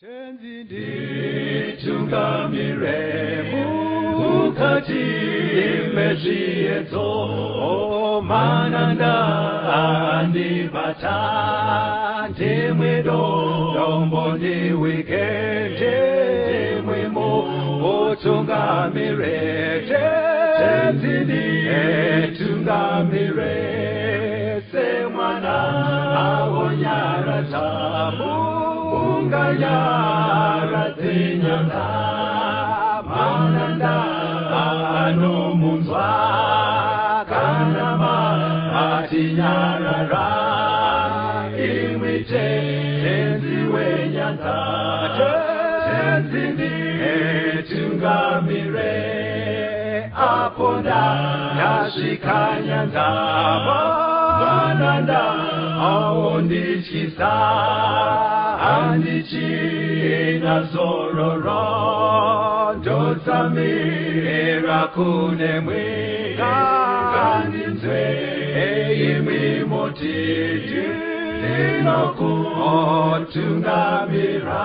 Tenzi nditungamire mukati mezviedzo, mananda andibata, ndimwe dombo ndiwike, ndimwe mutungamire. Tenzi nditungamire semwana awonyaradza unganyaradze nyanga, mananda anomunzwa kana matinyarara, imwi Tenzi wenyanga. Tenzi nditungamire apo ndasvika nyanza, mananda aondityisa, handichina zororo, ndotsamira kunemwi, ngandinzwe imwi moti ndinokutungamira.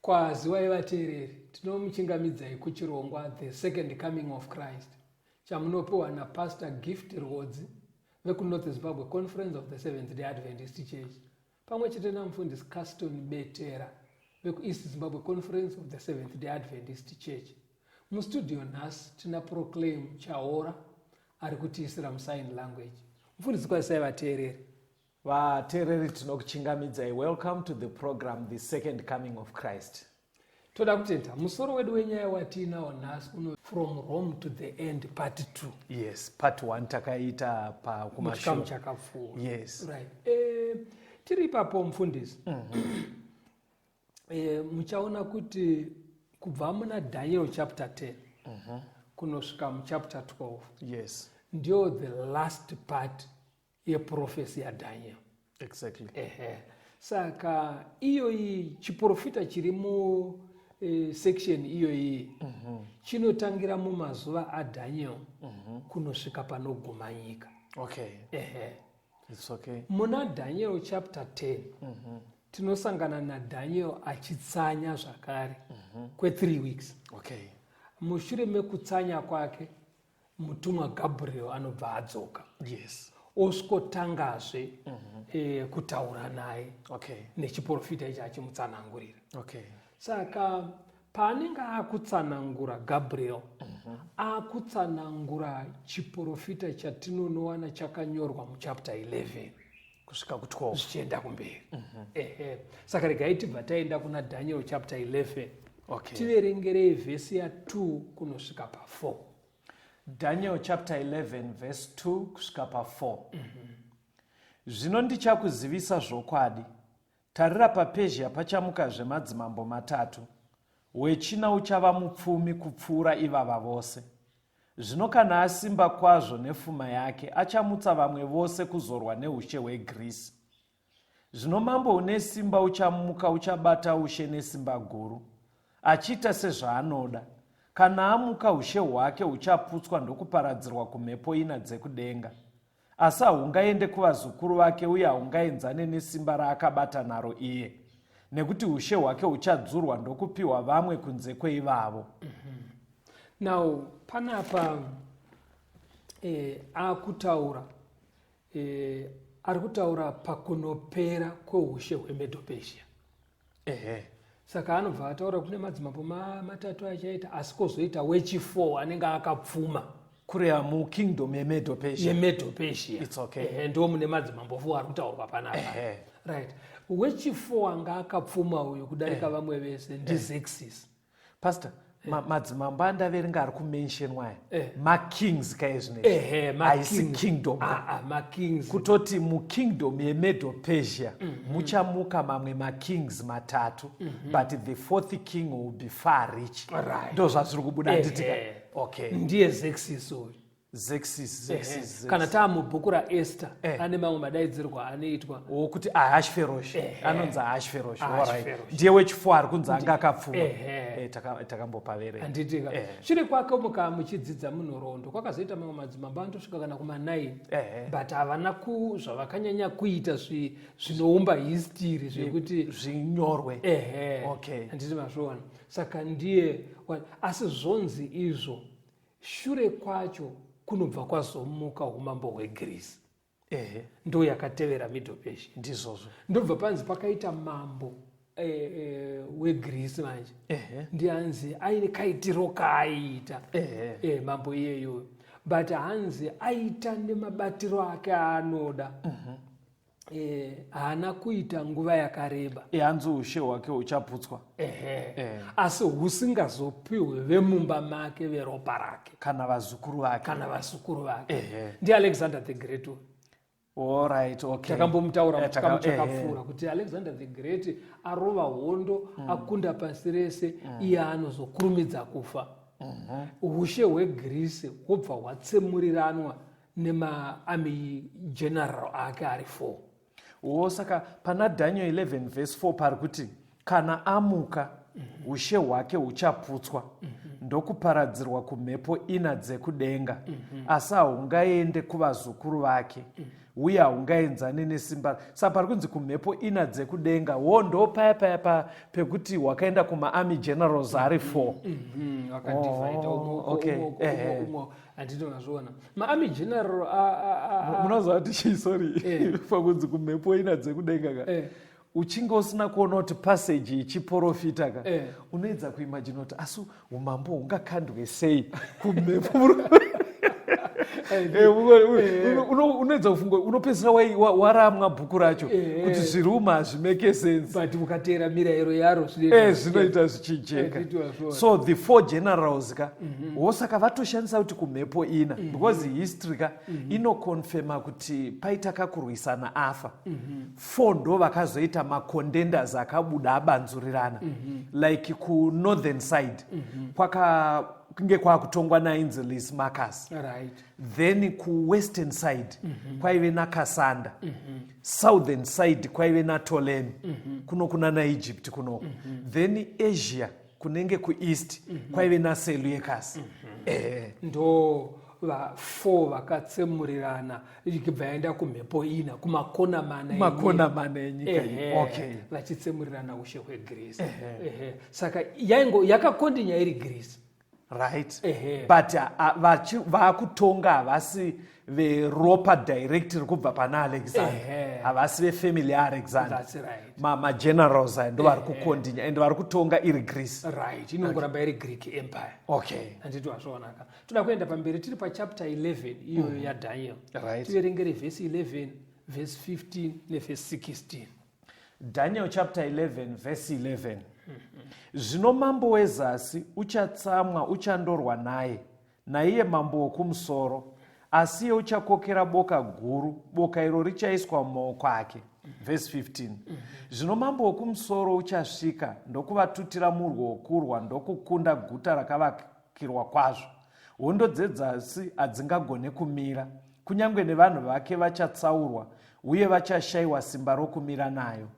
Kwaziwai vateereri, tinomuchingamidzai kuchirongwa The Second Coming of Christ chamunopiwa naPastor Gift Rwodzi vekuNorth Zimbabwe Conference of the Seventh Day Adventist Church pamwe chete namufundisi Caston Betera vekuEast Zimbabwe Conference of the Seventh Day Adventist Church. Mustudio nhasi tina Proclaim Chaora ari kutiisira musign language. Mufundisi, kwazisai vateereri. Vateereri, tinokuchingamidzai. Welcome to the program The Second Coming of Christ. Toda kutenda musoro wedu wenyaya watiinawo nhasi uno, From Rome to the End, part 2. Yes, part 1 takaita muchikamu chakapfuura. Yes. Right, tiri ipapo, mufundisi. Muchaona kuti kubva muna Daniel chapter 10 kunosvika muchapter 12 ndiyo the last part yeprophecy yaDaniel. Ehe, saka iyoyi chiprofita chiri mu section iyoyi chinotangira mumazuva aDaniel kunosvika panoguma nyika. Ehe. It's okay. Muna Daniel chapter 10 tinosangana naDaniel achitsanya zvakare kwe3 weeks. Mushure mekutsanya kwake, mutumwa Gabriel anobva adzoka, osvikotangazve kutaura naye nechiprofita ichi achimutsanangurira. Saka paanenge akutsanangura, Gabriel akutsanangura chiprofita chatinonowana chakanyorwa muchapter 11 kusvika ku12. Zvichienda kumberi. Ehe, saka regai tibva taenda kuna Daniel chapter 11. Tiverengerei vhesi ya2 kunosvika pa4. Daniel chapter 11 verse 2 kusvika pa4. Zvino ndichakuzivisa zvokwadi. Tarira, paPezhia pachamukazve madzimambo matatu. Wechina uchava mupfumi kupfuura ivava vose. Zvino kana asimba kwazvo nefuma yake, achamutsa vamwe vose kuzorwa neushe hweGirisi. Zvino mambo une simba uchamuka, uchabata ushe nesimba guru, achiita sezvaanoda. Kana amuka, ushe hwake huchaputswa ndokuparadzirwa kumhepo ina dzekudenga, asi haungaende kuvazukuru vake uye haungaenzane nesimba raakabata naro iye, nekuti ushe hwake huchadzurwa ndokupiwa vamwe kunze kweivavo. Now panapa akutaura ari kutaura pakunopera kweushe hweMedo-Persia. Saka anobva ataura kune madzimambo matatu achaita, asi kwozoita wechi4 anenge akapfuma. Kureva mukingdom yeMedo-Persia. YeMedo-Persia. It's okay. Ehe, ndo mune madzimambo 4 ari kutaurwa panapa. Right, wechi4 anga akapfuma uyu kudarika vamwe vese ndiXerxes. Pastor, madzimambo andaverenga ari kumentionwa aya makings kaizvinezvi? Ehe. Haisi kingdom? Ah, ah, makings. Kutoti mukingdom yeMedo-Persia muchamuka mamwe makings matatu, but the fourth king will be far rich. Ndo zvazviri kubuda, handitika? Ehe. Okay. Ndiye Xerxes uyu. Xerxes, Xerxes, Kana taamubhuku raEster, Eh. ane mamwe madaidzirwo anoitwa. Wokuti Ahashverosh, anonzi Ahashverosh. Ahashverosh. Ndiye wechifour ari kunzi anga akapfuma. Ehe. Takambopaverenga. Handitika? Shure kwake, muka muchidzidza munhoroondo, kwakazoita mamwe madzimambo anotosvika kana kuma9, but havana zvavakanyanya kuita zvinoumba history zvekuti zvinyorwe. Ehe. Handiti mazviona? Saka ndiye asi zvonzi izvo shure kwacho kunobva kwazomuka umambo hweGreece. Ndo yakatevera Middle Persia. Ndizvozvo. Ndobva panzi pakaita mambo weGreece manje. Ndianzi aine kaitiro kaaiita. Mambo iyeyo, but hanzi aita nemabatiro ake aanoda. Haana kuita nguva yakareba. Hanzi ushe hwake huchaputswa. Ehe. Asi husingazopiwe vemumba make, veropa rake. Kana vazukuru vake. Kana vazukuru vake. NdiAlexander the Great uyu. Alright, okay. Takambomutaura muchikamu chakapfuura kuti Alexander the Great arova hondo, akunda pasi rese, iye anozokurumidza kufa. Ushe hweGreece hwobva hwatsemuriranwa nemaarmy general ake ari 4. Wo, saka pana Daniel 11 verse 4 pari kuti kana amuka, ushe hwake huchaputswa ndokuparadzirwa kumhepo ina dzekudenga, asi haungaende kuvazukuru vake uye haungaenzani nesimba. Saka pari kunzi kumhepo ina dzekudenga, wo ndo paya paya pekuti hwakaenda kumaarmy generals ari 4. Vakadivhaida. Oh, okay. Umwe, handiti unazviona, maarmy general Munoziva kuti chii? Sorry. Pakunzi kumhepo ina dzekudenga ka, uchinge usina kuona kuti passage ichiprofita ka, unoedza kuimagina kuti asi umambo hungakandwe sei kumhepo. Unoedza kufunga, unopedzisira waramwa bhuku racho kuti zviruma hazvimake sense. But ukateera mirayiro yaro, zvinoita zvichijeka. So the four generals ka, wosaka vatoshandisa kuti kumhepo ina, because history ka inoconfirma kuti paita kakurwisana afa, four ndo vakazoita macontenders akabuda abanzurirana. Like kunorthern side kwaka kunge kwakutongwa nainzi Lysimachus. Then kuwestern side kwaive naCassander, southern side kwaive naPtolemy, kuno kuna naEgypt kunoko, then Asia kunenge kueast kwaive naSeleucus. Ndo va4 vakatsemurirana, ichibva yaenda kumhepo ina, kumakona mana. Makona mana enyika iyi. Vachitsemurirana ushe hweGreece. Ehe. Saka yaingo yakakontinya iri Greece. But vakutonga havasi veropa direct riri kubva pana Alexander. Havasi vefamily yaAlexander. That's right. Magenerals aya ndo vari kukontinya and vari kutonga iri Greece. Right, inongoramba iri Greek Empire. Handiti wazvionaka? Toda kuenda pamberi, tiri pachapter 11 iyoyo yaDaniel. Tiverengere vhesi 11, vhesi 15 nevhesi 16. Daniel chapter 11 verse 11: Zvino mambo wezasi uchatsamwa, uchandorwa naye, naiye mambo wokumusoro, asi iye uchakokera boka guru, boka iro richaiswa mumaoko ake. Vhesi 15: Zvino mambo wokumusoro uchasvika ndokuvatutira murwo wokurwa ndokukunda guta rakavakirwa kwazvo. Hondo dzedzasi hadzingagone kumira, kunyange nevanhu vake vachatsaurwa uye vachashayiwa simba rokumira nayo.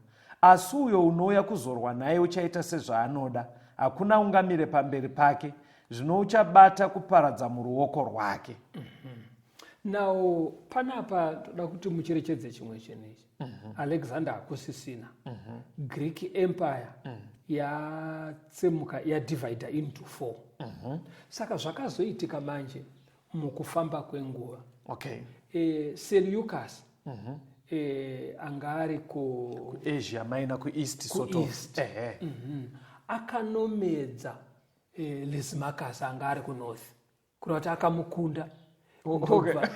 Asi uyo unouya kuzorwa naye uchaita sezvaanoda, hakuna ungamire pamberi pake. Zvino uchabata kuparadza muruoko rwake. Now panapa toda kuti mucherechedze chimwe chinhu ichi. Alexander hakusisina. Greek Empire yatsemuka, yadivida into four. Saka zvakazoitika manje mukufamba kwenguva, Seleucus anga ari ku Asia Minor, kueast sort of. Kueast. Akanomedza Lysimachus anga ari kunorth, kureva kuti akamukunda. Ndobva,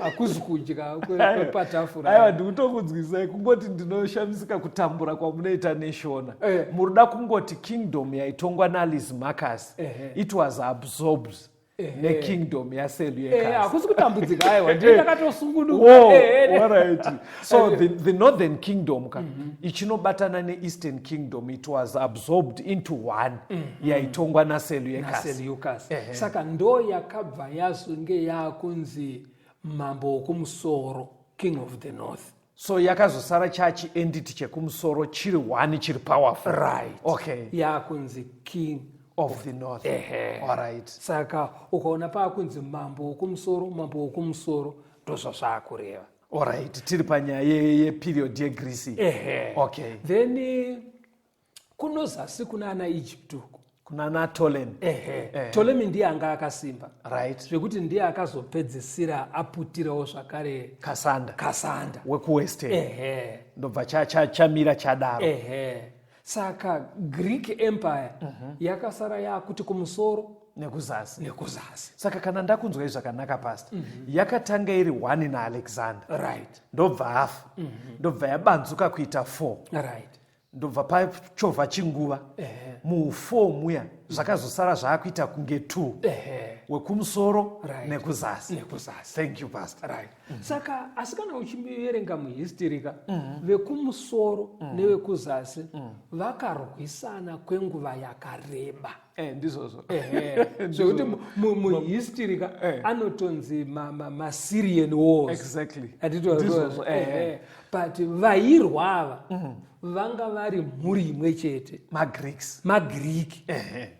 hakuzi kudya kwepatafura. Aiwa, ndikutokunzwisai, kungoti ndinoshamisika kutambura kwamunoita neShona. Muruda kungoti kingdom yaitongwa naLysimachus, it was absorbed. Nekingdom yaSeleucus. Hakusi kutambudzika, aiwa, ndii ndakatosungunuka. Whoa, alright. So the northern kingdom ka ichinobatana neeastern kingdom, it was absorbed into one yaitongwa naSeleucus. NaSeleucus. Saka ndo yakabva yazonge yakunzi mambo wokumusoro, king of the north. So yakazosara chachi entity chekumusoro chiri one, chiri powerful. Right. Yakunzi king of the north. Alright. Saka ukaona paakunzi mambo wokumusoro, mambo wokumusoro, ndozvazvaakureva. Alright, tiri panyaya yeperiod yeGreece. Then kunozasi kuna ana Egypt uku. Kuna naPtolemy. Ehe, Ptolemy ndiye anga akasimba zvekuti ndiye akazopedzisira aputirawo zvakare Cassander. Cassander. Wekuwestern. Ndobva chamira chadaro. Ehe, saka Greek Empire yakasara yakuti kumusoro nekuzasi. Nekuzasi. Saka kana ndakunzwai zvakanaka, pastor, yakatanga iri one naAlexander. Ndobva afa, ndobva yabanzuka kuita four. Ndobva pachovha chinguva mu4 muya, zvakazosara zvaakuita kunge two, wekumusoro nekuzasi. Nekuzasi. Thank you, pastor. Right. Saka asi kana uchiverenga muhistory ka, vekumusoro nevekuzasi vakarwisana kwenguva yakareba. Ndizvozvo. Ehe, zvekuti muhistory ka anotonzi maSyrian Wars. Ndizvozvo. Ehe. But vairwa ava vanga vari mhuri imwe chete. MaGreeks. MaGiriki,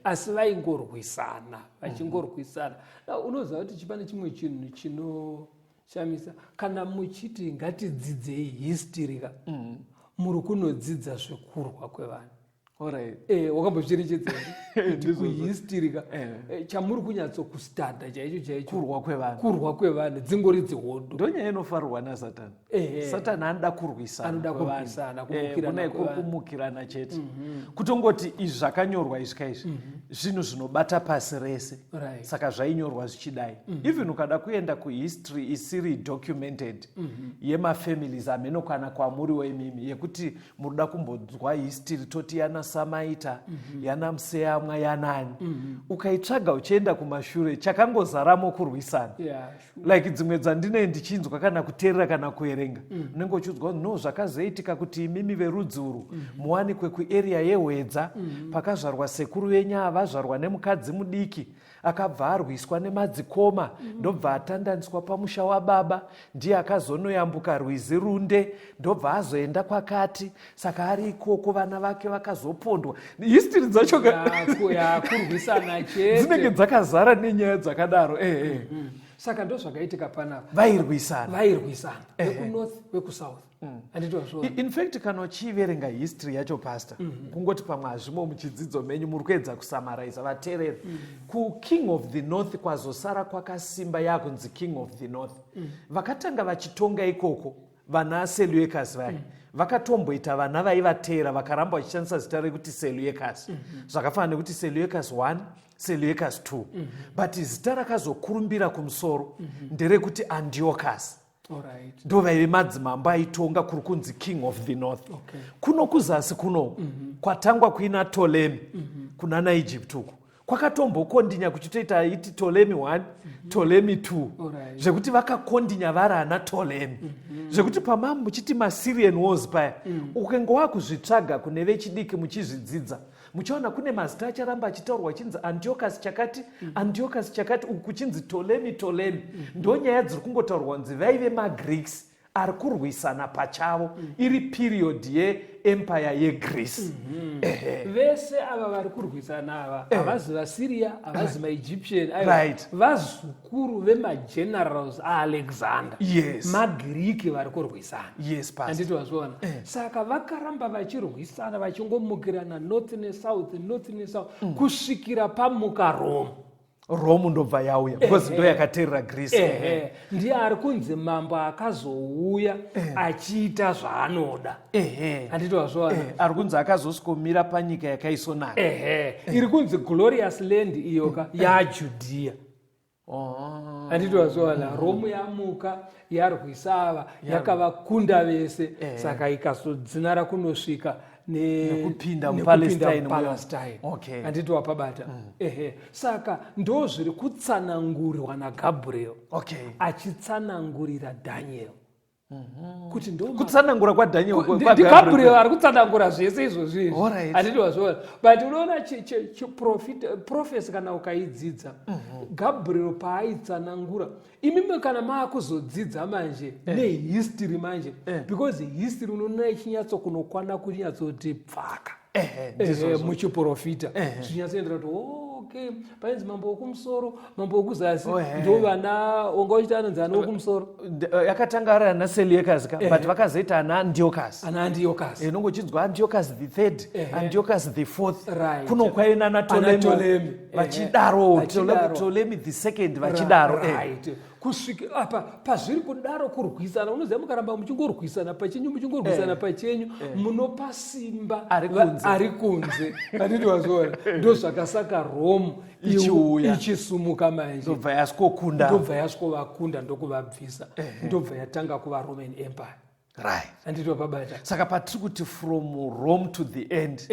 asi vaingorwisana, vachingorwisana. Now, unoziva kuti chipane chimwe chinhu chinoshamisa kana muchiti ngatidzidzei history ka, muri kunodzidza zvekurwa kwevanhu. Wakambozvicherechedza kuti kuhistory ka chamuri kunyatsokustada chaicho chaicho Kurwa kwevanhu. Kurwa kwevanhu, dzingori dzihondo. Ndonyaya inofarirwa naSatani. Satani anoda kurwisana Anoda kwevanhu. Kurwisana, kumukirana Kunai kwevanhu. Kumukirana chete. Kutongoti izvi zvakanyorwa izvi kaizvi zvinhu zvinobata pasi rese. Saka zvainyorwa zvichidai. Even ukada kuenda kuhistory isiri documented yemafamilies ameno kana kwamuriwo imimi, yekuti munoda kumbonzwa history, toti yana Samaita, yana Museyamwa, yanani, ukaitsvaga uchienda kumashure, chakangozaramo kurwisana. Like dzimwe dzandinee ndichinzwa kana kuteerera kana kuerenga, unenge uchiudzwa kuti no, zvakazoitika kuti imimi verudzi urwu muwanikwe kuarea yeHwedza, pakazvarwa sekuru venyu avazvarwa nemukadzi mudiki akabva arwiswa nemadzikoma, ndobva atandaniswa pamusha wababa, ndiye akazonoyambuka rwizi Runde, ndobva azoenda kwakati, saka ari ikoko vana vake vakazopondwa. History dzacho Kurwisana chete. Dzinenge dzakazara nenyaya dzakadaro, ehe. Saka ndo zvakaitika panapa. Vairwisana. Vairwisana, vekunorth, vekusouth, handitozvona? In fact, kana uchiverenga history yacho, pastor, kungoti pamwe hazvimo muchidzidzo menyu, muri kuedza kusummariza vateereri, kuking of the north kwazosara kwakasimba, yakunzi king of the north. Vakatanga vachitonga ikoko vana Seleucus vaya, vakatomboita vana vaivateera, vakaramba vachishandisa zita rekuti Seleucus, zvakafanana nekuti Seleucus 1, Seleucus 2, but zita rakazokurumbira kumusoro nderekuti Antiochus. Ndo vaive madzimambo aitonga kuri kunzi king of the north. Kuno kuzasi kuno kwatangwa kuina Ptolemy, kuna naEgypt uku kwakatombokondinya kuchitoita iti Ptolemy 1, Ptolemy 2, zvekuti vakakondinya vari ana Ptolemy, zvekuti pamama muchiti maSyrian Wars paya, ukenge wakuzvitsvaga kune vechidiki muchizvidzidza, muchaona kune mazita acharamba achitaurwa achinzi Antiochus chakati, Antiochus chakati, uku kuchinzi Ptolemy, Ptolemy. Ndo nyaya dziri kungotaurwa kunzi vaive maGreeks ari kurwisana pachavo, iri period yeempire yeGreece. Vese ava vari kurwisana ava havazi vaSyria, havazi maEgyptian, aiwa, vazukuru vemagenerals aAlexander. MaGiriki vari kurwisana. Yes, pastor. Handiti wazviona? Saka vakaramba vachirwisana, vachingomukirana, north nesouth, north nesouth, kusvikira pamuka Rome. Rome ndobva yauya because ndo yakateerera Greece. Ehe, ndiye ari kunzi mambo akazouya achiita zvaanoda. Handiti wazviona? Ari kunzi akazosvikomira panyika yakaisonaka. Ehe, iri kunzi glorious land iyoka yaJudhiya. Oh. Handiti wazviona, Rome yamuka, yarwisa ava, yakavakunda vese. Saka ikazodzinara kunosvika Nekupinda nekupinda muPalestine. muPalestine. Handiti wapabata? Ehe, saka ndo zviri kutsanangurwa naGabriel achitsanangurira Daniel kuti ndo Kutsanangura kwaDaniel ndiGabriel ari kutsanangura zvese izvozvi izvi. Handiti wazviona? But unoona prophecy kana ukaidzidza, Gabriel paaitsanangura, imimi kana maakuzodzidza manje nehistory manje, because history unoona ichinyatso kunokwana kunyatsoti pfaka. Ndizvozvo. Muchiprofita zvinyatsoendera kuti, oh, okay, painzi mambo wokumusoro, mambo wokuzasi. Ndo vana wanga uchiti anonzi ani wokumusoro? Yakatanga ari ana Seleucus ka, but vakazoita ana Antiochus. Ana Antiochus. Unongochinzwa Antiochus the Third, Antiochus the Fourth. Kuno kwaina ana Ana Ptolemy. Ptolemy. Vachidaro. Vachidaro. Ptolemy the Second, vachidaro. Right, kusvika apa pazviri kudaro kurwisana. Unoziva, mukaramba muchingorwisana pachenyu, muchingorwisana pachenyu, munopa simba Ari kunze. Ari kunze. Handiti wazviona? Ndo zvakasaka Rome Ichiuya. Ichisumuka manje. Ndobva yasvikokunda. Ndobva yasvikovakunda, ndokuvabvisa, ndobva yatanga kuva Roman Empire. Handiti wapabata? Saka patiri kuti from Rome to the end,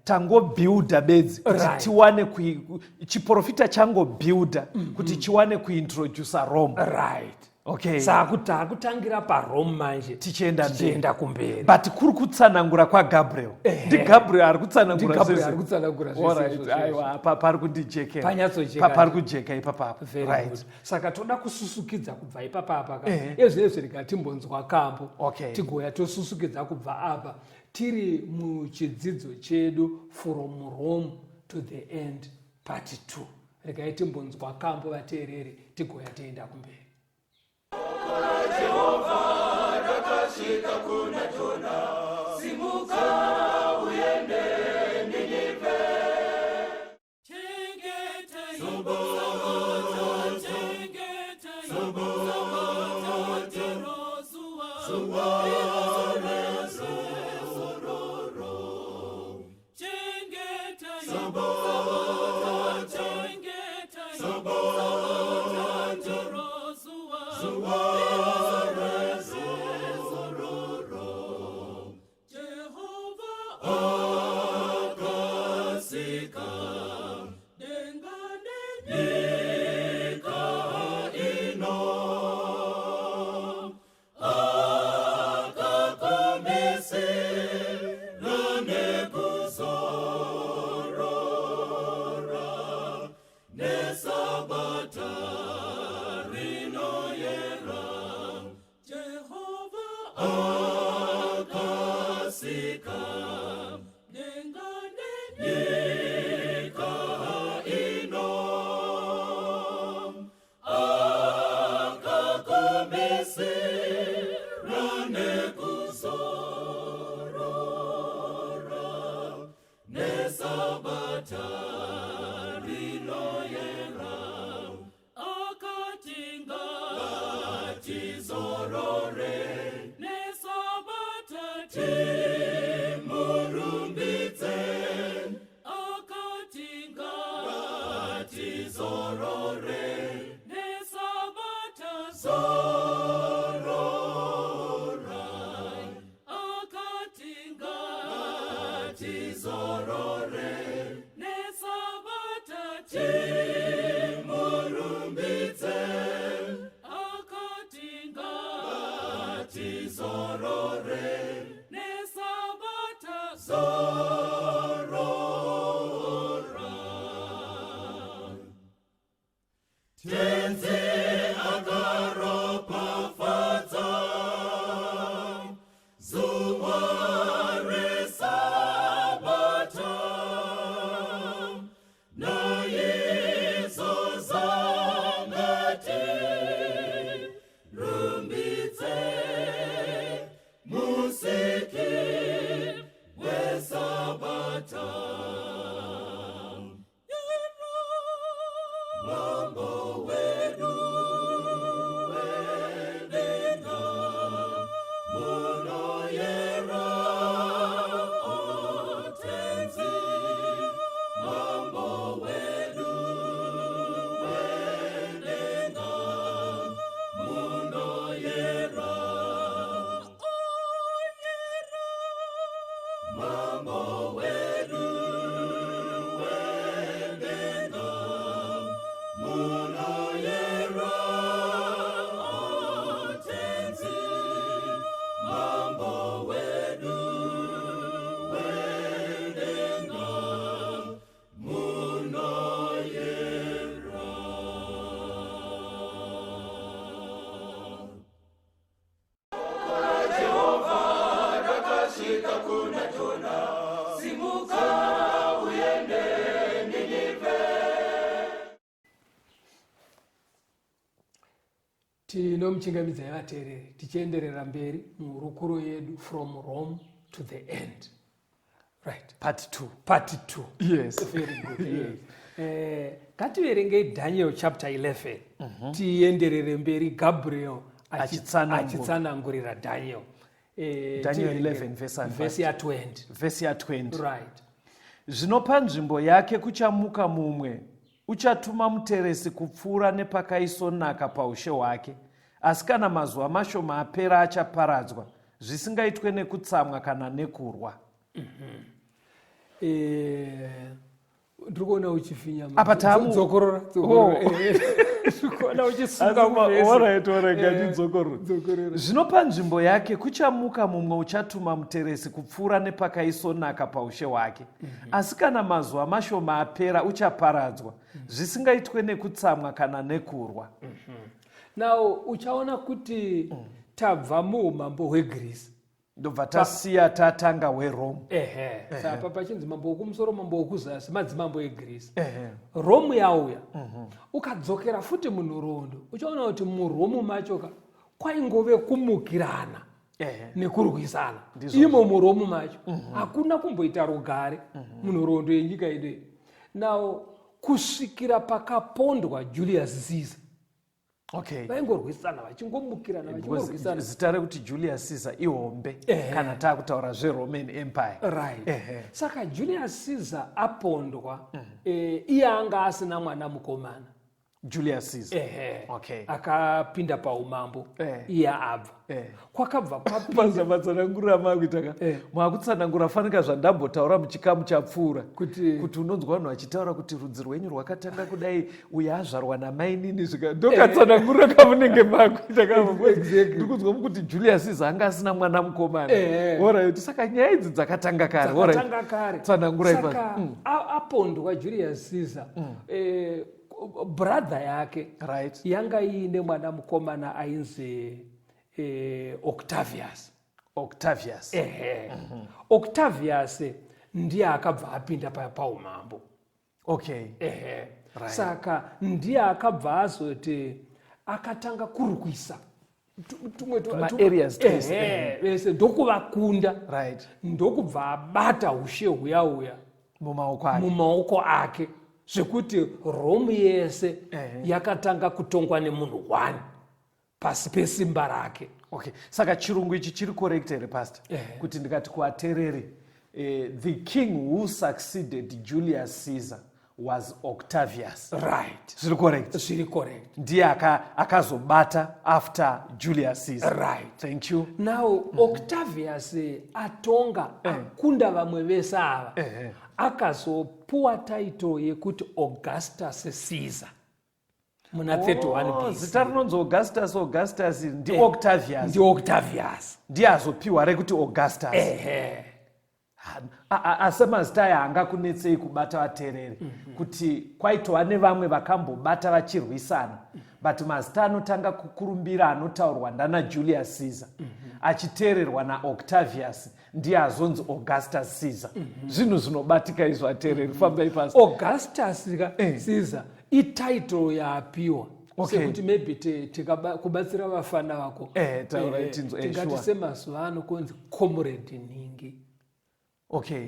tangobuilda bedzi kuti tiwane chiprofita changobuilda kuti chiwane kuintroduca Rome. Saka takutangira paRome manje. Tichienda mberi. Tichienda kumberi. But kuri kutsanangura kwaGabriel, ndiGabriel ari kutsanangura NdiGabriel zvese. ari kutsanangura zvese izvozvo. Aiwa, pari kundijekera. Panyatsojeka. Pari kujeka ipapapo. Very good. Saka toda kususukidza kubva ipapa apa ka. Ezvinezvi rega timbonzwa kambo. Tigoya tosusukidza kubva apa, tiri muchidzidzo chedu From Rome to the End Part 2. Regai timbonzwa kambo, vateereri, tigoya toenda kumberi. Rakasvika kuna Jona, simuka uende Ninive. Chengeta Sabata, chengeta Sabata, zuva Zuva rezororo. Chengeta Sabata, chengeta Sabata, zuva Zuva rezororo. Jehova akasika denga nyika ino, akakumisira nekuzorora nesabata rinoyera. Jehova akasika denga nyika ino, akakumisira nekuzorora nesabata rinoyera. Akatinga Tizorore nesabata timurumbidze. Akatinga Tizorore nesabata zorora. Akatinga Tizorore nesabata timurumbidze. Akatinga Tizorore nesabata zorora. Tenzi akaropafadza zuva resabata, naizvozvo ngatirumbidze musiki wesabata. Mambo wedu wedenga munoyera. Mambo wedu wedenga, munoyera Tenzi. Mambo wedu wedenga, munoyera. Tinomuchingamidzai vateereri tichienderera mberi muhurukuro yedu, From Rome to the End, right? Part 2. Part 2. Yes. Very good, yes. Ngativerengei Daniel chapter 11, tienderere mberi Gabriel Achitsanangura. Achitsanangurira Daniel. Daniel Tiverenge 11 verse and verse ya20. Vhesi ya20. Right. Zvino panzvimbo yake kuchamuka mumwe, uchatuma muteresi kupfuura nepakaisvonaka paushe hwake, asi kana mazuva mashoma apera achaparadzwa, zvisingaitwe nekutsamwa kana nekurwa. Ndiri kuona uchifinya. Apa Dzokorora, dzokorora. Oh. Ndiri kuona uchisunga kuvhesi. Dzokorora. Zvino panzvimbo yake kuchamuka mumwe, uchatuma muteresi kupfuura nepakaisvonaka paushe hwake, asi kana mazuva mashoma apera uchaparadzwa, zvisingaitwe nekutsamwa kana nekurwa. Now uchaona kuti tabva muumambo hweGreece. Ndobva tasiya, tatanga hweRome. Ehe, saka pachinzi mambo wokumusoro, mambo wokuzasi, madzimambo eGreece. Rome yauya. Ukadzokera futi munhoroondo, uchaona kuti muRome macho ka kwaingove kumukirana nekurwisana. Imo muRome macho hakuna kumboita rugare munhoroondo yenyika yedu iyi. Now kusvikira pakapondwa Julius Caesar, vaingorwisana, vachingomukirana, Because vachingorwisana. Zita rekuti Julius Caesar ihombe kana taakutaura zveRoman Empire. Right. Saka Julius Caesar apondwa, iye anga asina mwana mukomana. Julius Caesar. Ehe. Okay. Akapinda paumambo iye abva, kwakabva kwapinda Pazamatsanangurira makuita ka, makutsanangura fanika zvandambotaura muchikamu chapfuura, kuti unonzwa vanhu vachitaura kuti rudzi rwenyu rwakatanga kudai, uyo azvarwa namainini, zvika ndokatsanangurira kamunenge makuita. Ndiri kunzwa mukuti Julius Caesar anga asina mwana mukomana. Alright, saka nyaya idzi dzakatanga kare. Alright. Dzakatanga kare. Tsanangura ipapo. Saka apondwa Julius Caesar, brother yake yanga iine mwana mukomana ainzi Octavius. Octavius. Ehe. Octavius ndiye akabva apinda paumambo. Ehe. Saka ndiye akabva azoti akatanga kurwisa tumwe Tuma areas twese. Ehe, vese ndokuvakunda, ndokubva abata ushe huya huya mumaoko ake. Mumaoko ake, zvekuti Rome yese yakatanga kutongwa nemunhu one pasi pesimba rake. Okay, saka chirungu ichi chiri correct here, pastor? Ehe. Kuti ndikati kuvateereri, the king who succeeded Julius Caesar was Octavius. Right. Zviri correct? Zviri correct. Ndiye akazobata after Julius Caesar. Right. Thank you. Now Octavius atonga, akunda vamwe vese ava, akazopuwa title yekuti Augustus Caesar muna 31 Oh, BC. zita rinonzi Augustus, Augustus ndiOctavius. NdiOctavius. Ndiye azopiwa rekuti Augustus. Ehe. Asi mazita aya haangakunetsei kubata vateereri, kuti kwaitova nevamwe vakambobata vachirwisana, but mazita anotanga kukurumbira anotaurwa ndana Julius Caesar, achiteererwa naOctavius, ndiye azonzi Augustus Caesar. Zvinhu zvinobatika izvo, vateereri. Fambai pasi. Augustus ka Caesar ititle yaapiwa. Sekuti maybe kubatsira vafana vako, Taura tinzwe, tingati semazuva ano kunzi Comrade Nhingi,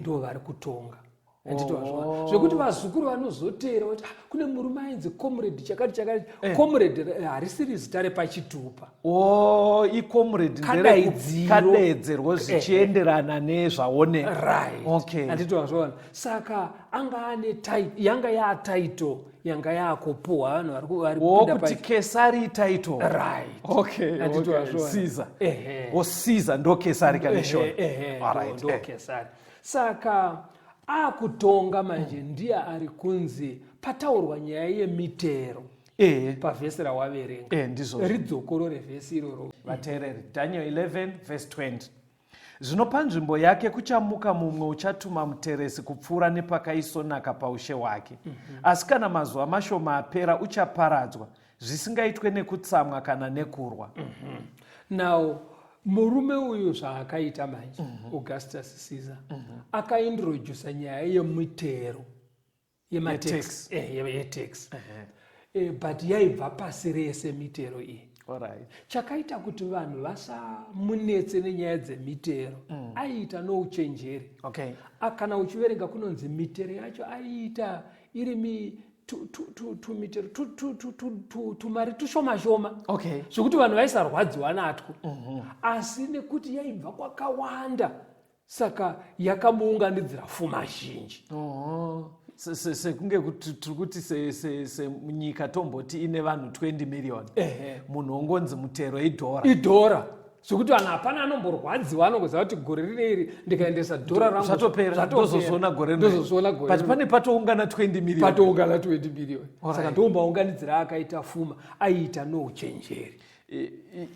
ndo vari kutonga. Handiti wazviona? Zvekuti vazukuru vanozoteera kuti, "Ah, kune murume ainzi Comrade chakati chakati." Comrade harisiri zita repachitupa. O, icomrade. Kadaidziro. Kadeedzerwo zvichienderana nezvaoneka. Right. Handiti wazviona? Saka anga ane yanga yaatitle yanga yakupuhwa vanhu vari kupinda. Wokuti Kesari ititle. Right. Handiti wazviona? Caesar. O, Caesar ndo Kesari kaneshona. Ehe, Alright, ndo Kesari. Saka akutonga manje, ndiye ari kunzi pataurwa nyaya yemitero pavhesi rawaverenga. Ndizvozvo. Ridzokoro revhesi iroro. Vateereri, Daniel 11 verse 20: "Zvino panzvimbo yake kuchamuka mumwe uchatuma muteresi kupfuura nepakaisonaka paushe hwake. Asi kana mazuva mashoma apera, uchaparadzwa zvisingaitwe nekutsamwa kana nekurwa." Now murume uyu zvaakaita manje, Augustus Caesar, akaintrodusa nyaya yemitero, yematax. Yetax. Yetax. But yaibva pasi rese mitero iyi. Chakaita kuti vanhu vasamunetse nenyaya dzemitero, aiita nouchenjeri. Kana uchiverenga, kunonzi mitero yacho aiita iri tumitero tumari tushoma shoma, zvekuti vanhu vaisarwadziwa natwo. Asi nekuti yaibva kwakawanda, saka yakamuunganidzira fuma zhinji. Oho. Sekunge kuti tiri kuti senyika tomboti ine vanhu 20 million, munhu ongonzi mutero idhora. Idhora, zvekuti vanhu hapana anomborwadziwa, anongoziva kuti gore rine ndikaendesa dhora rangu, Zvatopera. Zvatopera. Ndozozviona gore rineri. Ndozozviona gore But rineri. pane patoungana 20 million. Patoungana 20 million. Saka ndombaunganidzira akaita fuma, aiita nouchenjeri.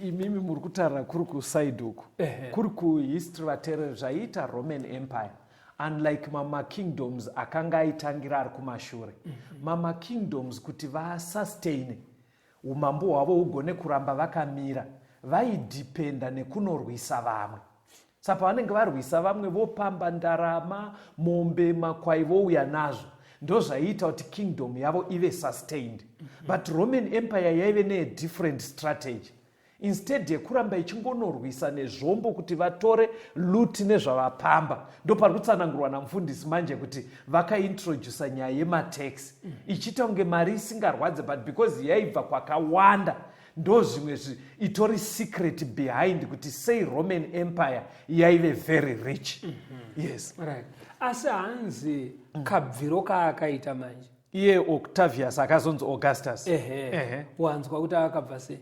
Imimi muri kutaura kuri kuside uku, kuri kuhistory. Vateereri, zvaiita Roman Empire, unlike mamakingdoms akanga aitangira ari kumashure, mamakingdoms kuti vasustaine umambo hwavo hugone kuramba vakamira, vaidhipenda nekunorwisa vamwe. Saka pavanenge varwisa vamwe, vopamba ndarama, mombe, makwai, vouya nazvo. Ndo zvaiita kuti kingdom yavo ive sustained. But Roman Empire yaive nedifferent strategy. Instead yekuramba ichingonorwisa nezvombo kuti vatore loot nezvavapamba, ndo pari kutsanangurwa namufundisi manje kuti vakaintrodusa nyaya yematax, ichiita kunge mari isingarwadze, but because yaibva kwakawanda, ndo zvimwe itori secret behind kuti sei Roman Empire yaive very rich. Yes. Right, asi hanzi kabviro kaakaita manje, Iye Octavius akazonzi Augustus. Wanzwa kuti akabva sei?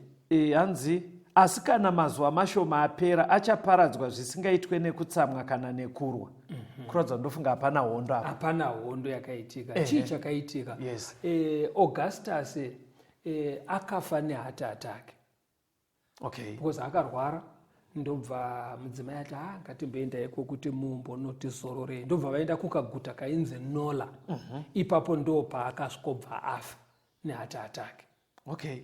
Hanzi, "Asi kana mazuva mashoma apera, achaparadzwa zvisingaitwe nekutsamwa kana nekurwa." Kuratidza ndofunga hapana hondo apa. Hapana hondo yakaitika. Chii chakaitika? Yes. Augustus akafa neheart attack. Because akarwara, ndobva mudzimai ati, "Ha, ngatimboenda iko kuti mumbonotizororei." Ndobva vaenda kukaguta kainzi Nola. Ipapo ndo paakasvikobva afa neheart attack.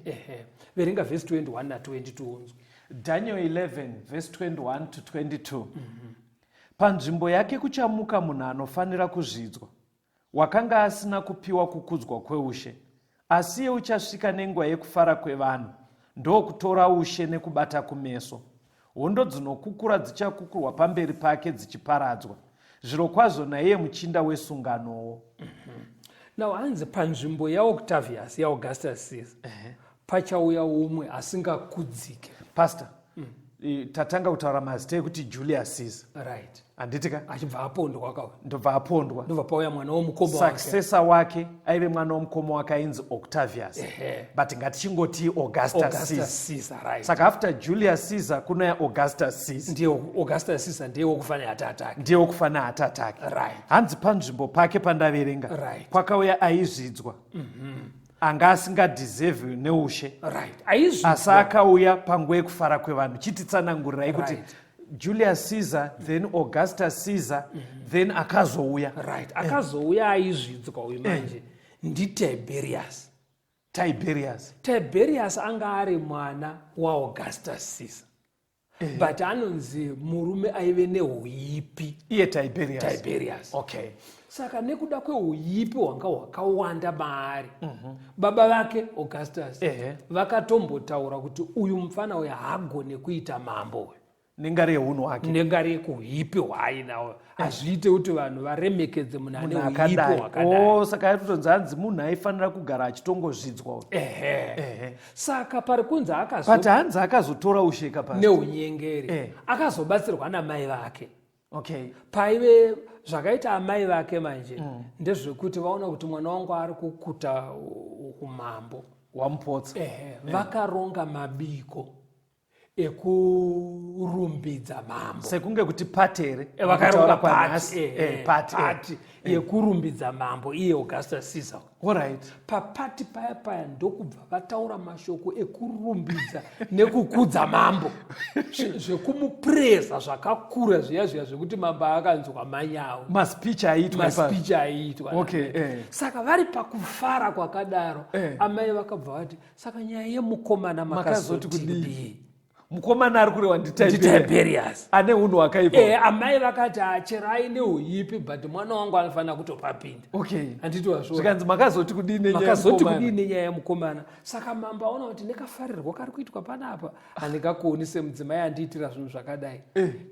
Ehe, verenga vhesi 21 na22 unzwe. Daniel 11 verse 21 to 22: "Panzvimbo yake kuchamuka munhu anofanira kuzvidzwa, wakanga asina kupiwa kukudzwa kweushe, asi iye uchasvika nenguva yekufara kwevanhu, ndokutora ushe nekubata kumeso. Hondo dzinokukura dzichakukurwa pamberi pake dzichiparadzwa. Zviro kwazvo naiye muchinda wesunganowo." Now hanzi panzvimbo yaOctavius, yaAugustus Caesar, pachauya umwe asingakudzike. Pastor, tatanga kutaura mazita ekuti Julius Caesar. Handiti ka? Achibva apondwa kauya. Ndobva apondwa. Ndobva pauya mwana womukoma wake. Successor wake aive mwana womukoma wake ainzi Octavius. But ngatichingoti Augustus Caesar. Augustus Caesar, right. Saka after Julius Caesar kunouya Augustus Caesar. Ndiye Augustus Caesar, ndiye wokufa neheart attack. Ndiye wokufa neheart attack. Hanzi panzvimbo pake pandaverenga, kwakauya aizvidzwa, anga asingadhizevhi neushe, aizvi asi akauya panguva yekufara kwevanhu. Chititsanangurirai kuti Julius Caesar, then Augustus Caesar, then akazouya. Right, akazouya aizvidzwa uyu manje ndiTiberius. Tiberius. Tiberius anga ari mwana waAugustus Caesar, but anonzi murume aive neuipi. Iye Tiberius? Tiberius. Saka nekuda kweuipi hwanga hwakawanda maari, baba vake Augustus vakatombotaura kuti uyu mufana uyu haagone kuita mambo uyu. Nengari yeunhu hwake. Nengari yekuhuipi hwaainawo, hazviite kuti vanhu varemekedze munhu ane Munhu huipi akadai. hwakadai. O, saka aitotonzi hanzi munhu aifanira kugara achitongozvidzwa uyu. Ehe, saka pari kunzi akazo But hanzi akazotora usheka pasi neunyengeri. Akazobatsirwa namai vake. Paive zvakaita amai vake manje ndezvekuti vaona kuti mwana wangu ari kukuta umambo. Wamupotsa. Ehe, vakaronga mabiko ekurumbidza mambo. Sekunge kuti party here? Vakaronga Kutaura pati, kwanhasi. Party, eh. Party yekurumbidza mambo iye Augustus Caesar. Papati paya paya ndokubva vataura mashoko ekurumbidza nekukudza mambo, zvekumupreza zvakakura zviya zviya zvekuti mambo akanzwa manyawo. Maspeech aiitwa ipapo. Maspeech aiitwa. Saka vari pakufara kwakadaro, amai vakabva vati, saka nyaya yemukomana makazoti makazoti kudii? kudii? Mukomana ari kurehwa ndiTiberius. NdiTiberius. Ane unhu hwakaipa. Amai vakati, acherai neuipi, but mwana wangu anofanira kutopapinda. Handiti wazviona? Zvikanzi makazoti kudii nenyaya Makazoti yemukomana? kudii nenyaya yemukomana? Saka mambo aona kuti nekafarirwa kari kuitwa panapa, handingakuoni semudzimai andiitira zvinhu zvakadai.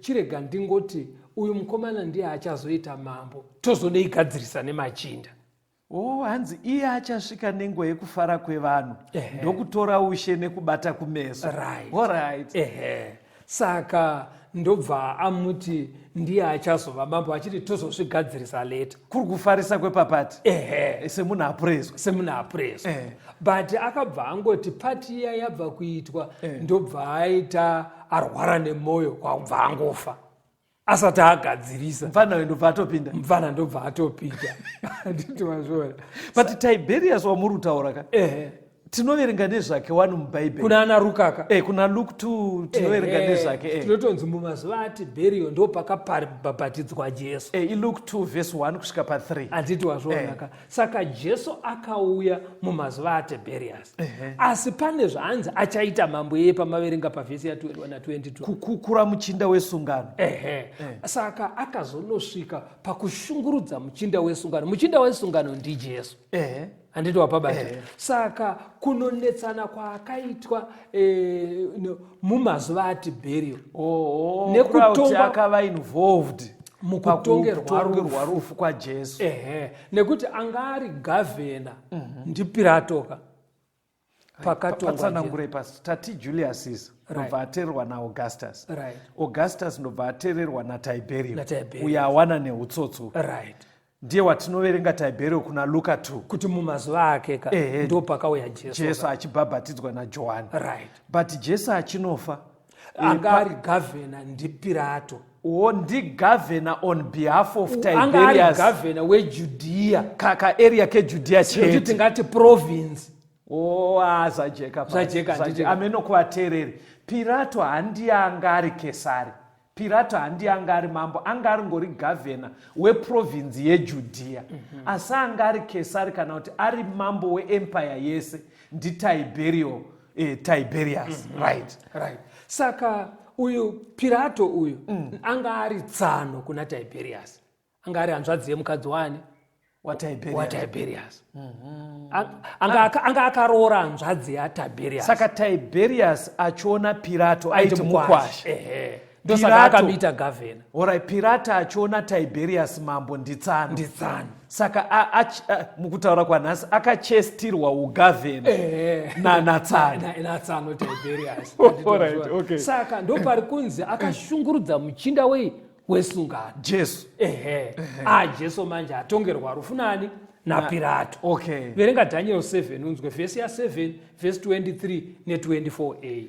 Chirega ndingoti uyu mukomana ndiye achazoita mambo, tozonoigadzirisa nemachinda. O, hanzi iye achasvika nenguva yekufara kwevanhu ndokutora ushe nekubata kumeso. Alright. Ehe, saka ndobva amuti ndiye achazova mambo, achiti tozozvigadzirisa later. Kuri kufarisa kwepapati. Semunhu apurezwa. Semunhu apurezwa. But akabva angoti pati iya yabva kuitwa, ndobva aita arwara nemwoyo, kwakubva angofa asati agadzirisa. Mufana uyu ndobva atopinda. Mufana ndobva atopinda, handiti wazviona? But Tiberius wamuri kutaura ka, tinoverenga nezvake wani muBhaibheri. Kuna ana Rukaka. Kuna Luke 2 tinoverenga nezvake. Tinotonzi mumazuva aTiberio ndo pakabhabhatidzwa Jesu. ILuke 2 verse 1 kusvika pa3. Handiti wazvionaka? Saka Jesu akauya mumazuva aTiberius, asi pane zvaanzi achaita mambo iye pamaverenga pavhesi ya21 na22. Kukukura muchinda wesungano. Ehe, saka akazonosvika pakushungurudza muchinda wesungano. Muchinda wesungano ndiJesu. Handiti wapabata? Saka kunonetsana kwaakaitwa mumazuva aTiberio Nekuti akava involved Mukutongerwa pakutongerwa rufu. Rufu kwaJesu. Ehe, nekuti anga ari gavhena ndiPiratoka pakatongwa Jesu. Patsanangurei pasi, tati Julius Caesar ndobva ateererwa naAugustus. Augustus ndobva ateererwa naTiberio. NaTiberius. Uyo awana neutsotso. Ndiye watinoverenga Tiberio kuna Luka 2. Kuti mumazuva ake ka ndo pakauya Jesu. Jesu achibhabhatidzwa naJohani. But Jesu achinofa, Anga ari gavhena ndiPirato. O, ndigavhena on behalf of Anga ari Tiberius. gavhena weJudhiya. Kaarea keJudhiya Kuti chete. tingati province. O, ah, zvajeka pasi. Zvajeka, handiti? Zvajeka. Ameno kuvateereri, Pirato handiye anga ari Kesari. Pirato handiye anga ari mambo, anga ari ngori gavhena weprovinzi yeJudhiya. Asi anga ari Kesari kana kuti ari mambo weempire yese ndiTiberio, Tiberius. Right. Right, saka uyu Pirato uyu anga ari tsano kuna Tiberius, anga ari hanzvadzi yemukadzi wani? WaTiberius. WaTiberius. Anga akaroora hanzvadzi yaTiberius. Saka Tiberius achiona Pirato aiti mukwasha. Ehe, ndosaka akamuita gavhena. Alright, Pirato achiona Tiberius mambo nditsano. Nditsano. Saka mukutaura kwanhasi akachestirwa ugavhena natsano. Natsano Tiberius. Alright, okay. Saka ndopari kunzi akashungurudza muchinda wei? Wesungano. Jesu. Ehe, a Jesu manje atongerwa rufu nani? NaPirato. Verenga Daniel 7 unzwe vhesi ya7, vhesi 23 ne24a.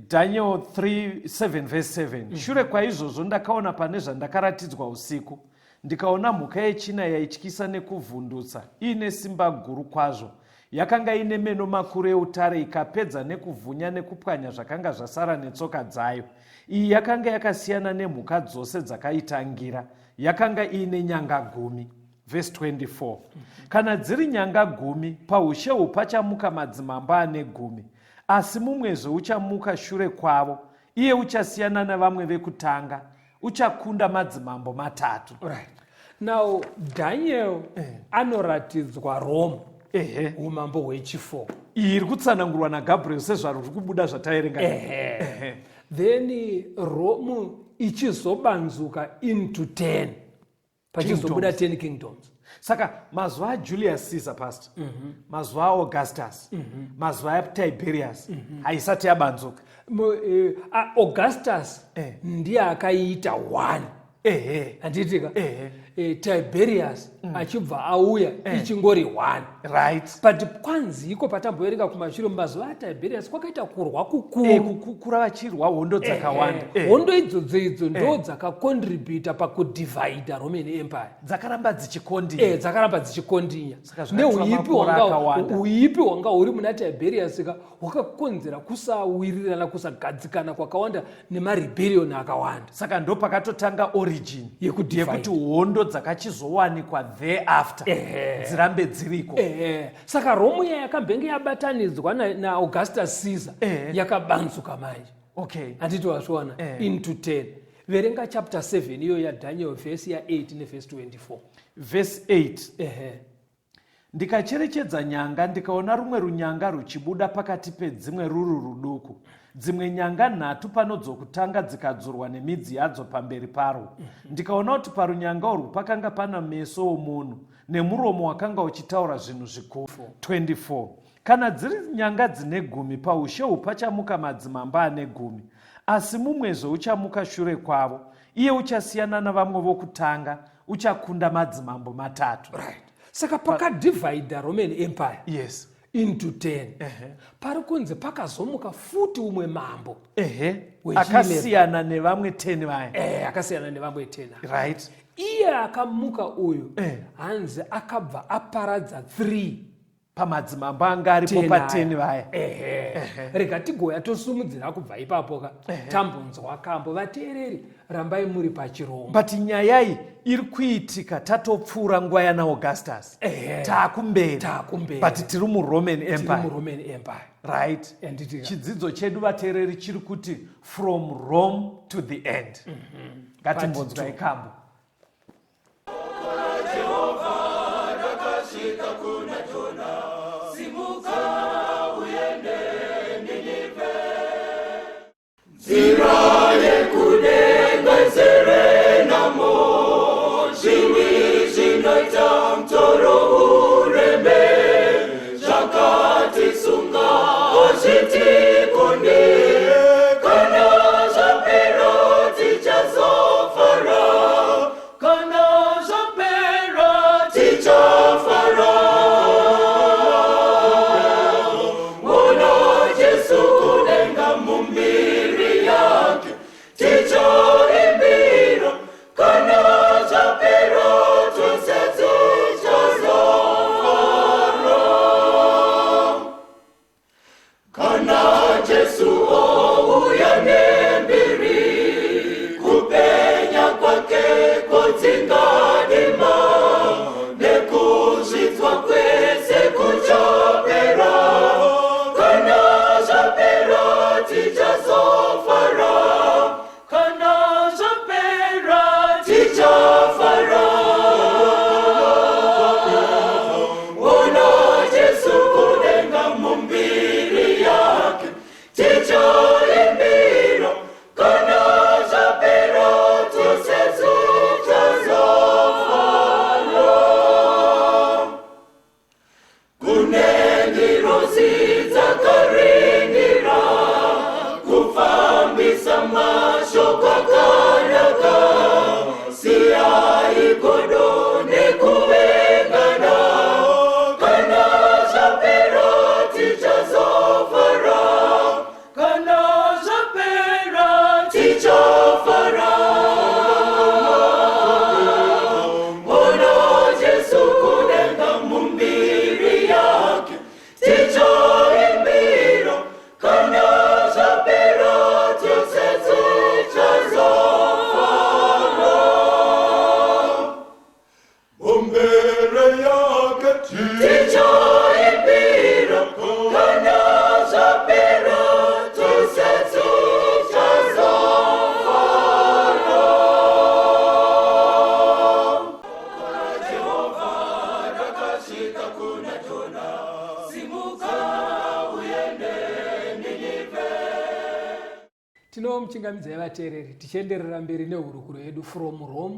Daniel 3 7 verse 7. Shure kwaizvozvo ndakaona pane zvandakaratidzwa usiku, ndikaona mhuka yechina yaityisa nekuvhundutsa, iine simba guru kwazvo. Yakanga ine meno makuru eutare, ikapedza nekuvhunya nekupwanya zvakanga zvasara netsoka dzayo. Iyi yakanga yakasiyana nemhuka dzose dzakaitangira, yakanga iine nyanga 10. Vhesi 24. Kana dziri nyanga 10, paushe uhu pachamuka madzimambo ane 10, asi mumwezve uchamuka shure kwavo, iye uchasiyana navamwe vekutanga, uchakunda madzimambo matatu. Right. Now Daniel anoratidzwa Rome, umambo hwechi4. Iyi iri kutsanangurwa naGabriel sezvari riri kubuda zvataerenga. Then Rome ichizobanzuka into 10, pachizobuda 10 kingdoms. Saka mazuva aJulius Caesar, pastor, mazuva aAugustus, mazuva aTiberius, haisati yabanzuka. Augustus ndiye akaiita one. Handitika? Ehe. Tiberius achibva auya, ichingori one. But kwanzi iko patamboverenga kumashure, mumazuva aTiberius kwakaita kurwa kukuru. Kukura vachirwa hondo dzakawanda. Hondo idzodzo idzo ndo dzakacontributa pakudivhaidha Roman Empire. Dzakaramba dzichikondinya. Dzakaramba dzichikondinya. Saka zvakatora Neuipi makore akawanda. Uipi hwanga huri muna Tiberius ka hwakakonzera kusawirirana, kusagadzikana kwakawanda nemarebellion akawanda. Saka ndo pakatotanga origin Yekudivide. Yekuti hondo dzakachizowanikwa thereafter dzirambe dziriko. Saka Romu iya yakambenge yabatanidzwa naAugustus Caesar yakabanzuka manje. Handiti wazviona? Into 10. Verenga chapter 7 iyo yaDaniel, vhesi ya8 nevhesi 24. Vhesi 8. Ehe. Ndikacherechedza nyanga, ndikaona rumwe runyanga ruchibuda pakati pedzimwe, ruri ruduku. Dzimwe nyanga nhatu panodzokutanga dzikadzurwa nemidzi yadzo pamberi parwo. Ndikaona kuti parunyanga urwu pakanga pana meso omunhu nemuromo wakanga uchitaura zvinhu zvikuru. 24 Kana dziri nyanga dzine gumi, paushe uhu pachamuka madzimambo ane gumi, asi mumwezve uchamuka shure kwavo. Iye uchasiyana navamwe vokutanga, uchakunda madzimambo matatu. Right, saka pakadivhaidha Roman Empire into 10, pari kunzi pakazomuka futi umwe mambo Wechi Akasiyana nevamwe 10 vaya. Akasiyana nevamwe 10 ava. Iye akamuka uyu, hanzi akabva aparadza 3 pamadzimambo anga aripo pa10 vaya. Ehe, rega tigoya tosumudzira kubva ipapo ka, tambonzwa kambo. Vateereri, rambai muri pachirongwa. But nyaya iyi iri kuitika tatopfuura nguva yana Augustus. Taakumberi. Taakumberi. But tiri muRoman Tiri Empire. muRoman Empire. Handiti ka? Chidzidzo chedu, vateereri, chiri kuti "From Rome to the End". Ngatimbonzwai kambo. Rakasvika kuna Jona: simuka uende Ninive. Nzira yekudenga izere namo, zviwi zvinoita mutoro ureme, zvakatisunga hazvitikunde. Kana zvapera tichazofara, kana zvapera tichafara. Muna Jesu kudenga mumbiri yake tichaimbira, kana zvapera tose tichazofara. Kana Jesu ouya nembiri, kupenya kwake kwodzinga dima, nekuzvidzwa kwese kuchapera. Kana zvapera tichazofara, kana zvapera tichafara. Ona Jesu kudenga mumbiri yake tichaimbira, kana zvapera tose tichazofara. Tinomuchingamidzai vateereri tichienderera mberi nehurukuro yedu From Rome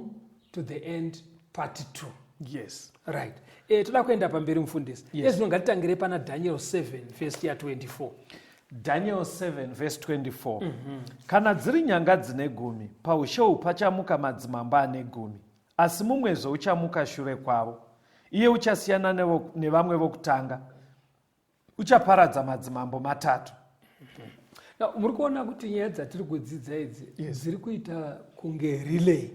to the End Part 2. Yes. Right. Toda kuenda pamberi mufundisi. Yes. Ezvino ngatitangire pana Daniel 7 verse ya 24. Daniel 7 verse 24. Kana dziri nyanga dzine gumi, paushe uhu pachamuka madzimambo ane gumi, asi mumwezve uchamuka shure kwavo. Iye uchasiyana nevamwe vokutanga, uchaparadza madzimambo matatu. Now, muri kuona kuti nyaya dzatiri kudzidza idzi dziri kuita kunge relay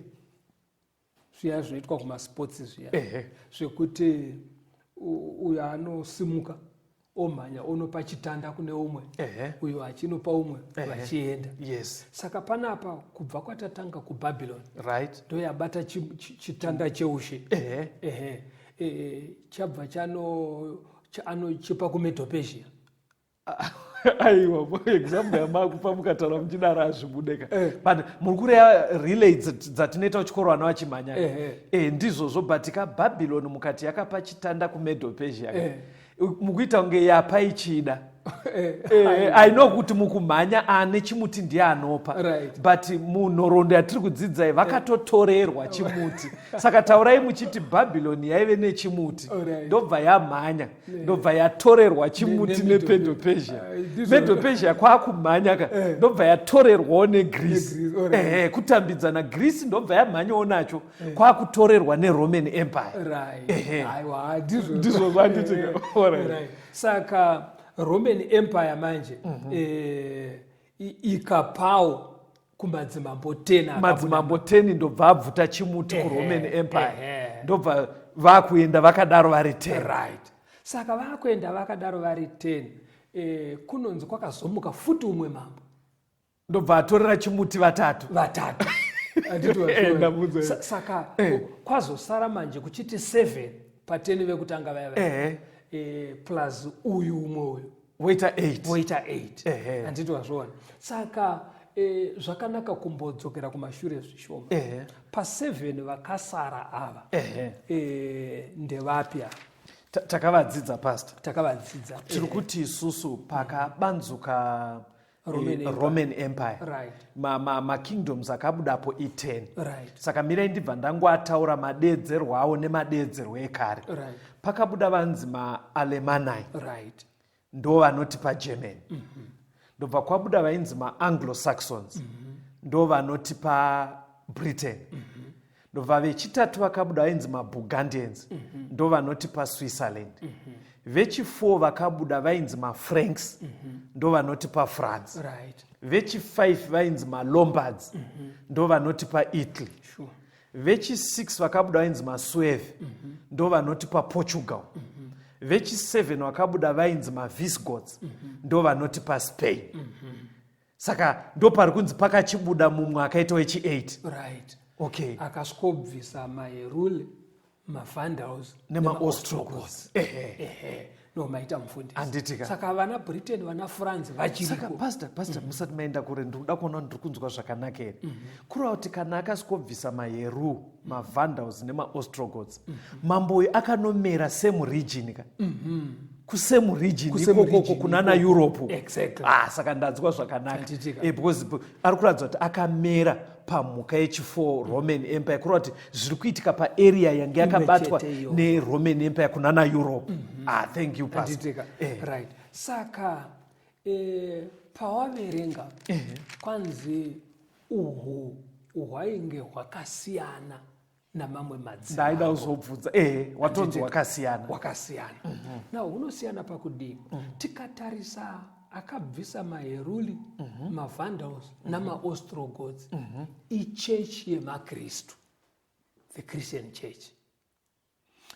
zviya zvinoitwa kumasports zviya, zvekuti uyo anosimuka omhanya onopa chitanda kune umwe, uyo achinopa umwe, vachienda. Saka panapa kubva kwatatanga kuBabylon, ndo yabata chitanda cheushe. Ehe. Chabva chano anochipa kuMedo-Persia. Aiwa, example yamakupa mukataura muchidaro hazvibudeka, but muri kureva relay dzatinoita kuchikoro, vana vachimhanya. Ndizvozvo, but kaBabylon mukati yakapa chitanda kuMedo-Persia, mukuita kunge yapa ichida. I know kuti mukumhanya ane chimuti ndiye anopa, but munhoroondo yatiri kudzidzai vakatotorerwa chimuti. Saka taurai muchiti Bhabhiloni yaive nechimuti, ndobva yamhanya, ndobva yatorerwa chimuti neMedo-Persia. Medo-Persia kwakumhanya ka, ndobva yatorerwawo neGreece. NeGreece, alright. Ehe, kutambidzana. Greece ndobva yamhanyawo nacho, kwakutorerwa neRoman Empire. Aiwa, ndizvo. Ndizvo zvanditi. Alright. Right. Saka Roman Empire manje ikapawo kumadzimambo 10 akabuda. Madzimambo 10 ndobva abvuta chimuti kuRoman Empire, ndobva vakuenda vakadaro vari 10. Right, saka vakuenda vakadaro vari 10. Kunonzi kwakazomuka futi umwe mambo. Ndobva atorera chimuti vatatu. Vatatu. Handiti wazviona? Ndabvunza. Saka kwazosara manje kuchiti 7 pa10 vekutanga vaya vaya, plus uyu umwe uyu, voita 8. Voita 8. Handiti wazviona? Saka zvakanaka kumbodzokera kumashure zvishoma. Pa7 vakasara ava, ndevapi ava? Takavadzidza, pastor. Takavadzidza. Tiri kuti isusu pakabanzuka Roman Empire. Roman Empire, makingdoms akabudapo i10. Saka mirai ndibva ndangoataura madeedzerwo awo nemadeedzerwo ekare. Pakabuda vanzi maAlemanni, ndo vanoti paGermany. Ndobva kwabuda vainzi maAnglo-Saxons, ndo vanoti paBritain. Ndobva vechitatu vakabuda vainzi maBurgundians, ndo vanoti paSwitzerland. Vechi4 vakabuda vainzi maFranks, ndo vanoti paFrance. Vechi5 vainzi maLombards, ndo vanoti paItaly. Vechi6 vakabuda vainzi maSuevi, ndo vanoti paPortugal. Vechi7 vakabuda vainzi maVisigoths, ndo vanoti paSpain. Saka ndo pari kunzi pakachibuda mumwe akaita wechi8. Okay. Akasvikobvisa maHeruli, maVandals nemaOstrogoths. Ehe, no maita mufundisi. Handitika. Saka vana Britain, vana France Saka vachiriko. Pastor, musati maenda kure, ndikuda kuona kuti ndiri kunzwa zvakanaka here. Kureva kuti kana akasvikobvisa maHeruli, maVandals nemaOstrogoths, mambo uyu akanomera same region ka, kusame region Kusame ikokoko region kunana ikoko. Europe. Exactly. Ah, saka ndanzwa zvakanaka. Handitika. Because ari kuratidza kuti akamera pamhuka yechi4, Roman Empire, kureva kuti zviri kuitika paarea yange yakabatwa chete iyoyo. neRoman Empire kunana Europe. Ah, thank you, pastor. Handitika. Right, saka pawaverenga kwanzi uhu hwainge hwakasiyana namamwe Ndaida madzimambo. kuzobvunza. Ehe, watonzi wakasiyana. Wakasiyana. Now unosiyana pakudini? Tikatarisa akabvisa maHeruli, maVandals namaOstrogoths, ichechi yemaKristu, the Christian Church.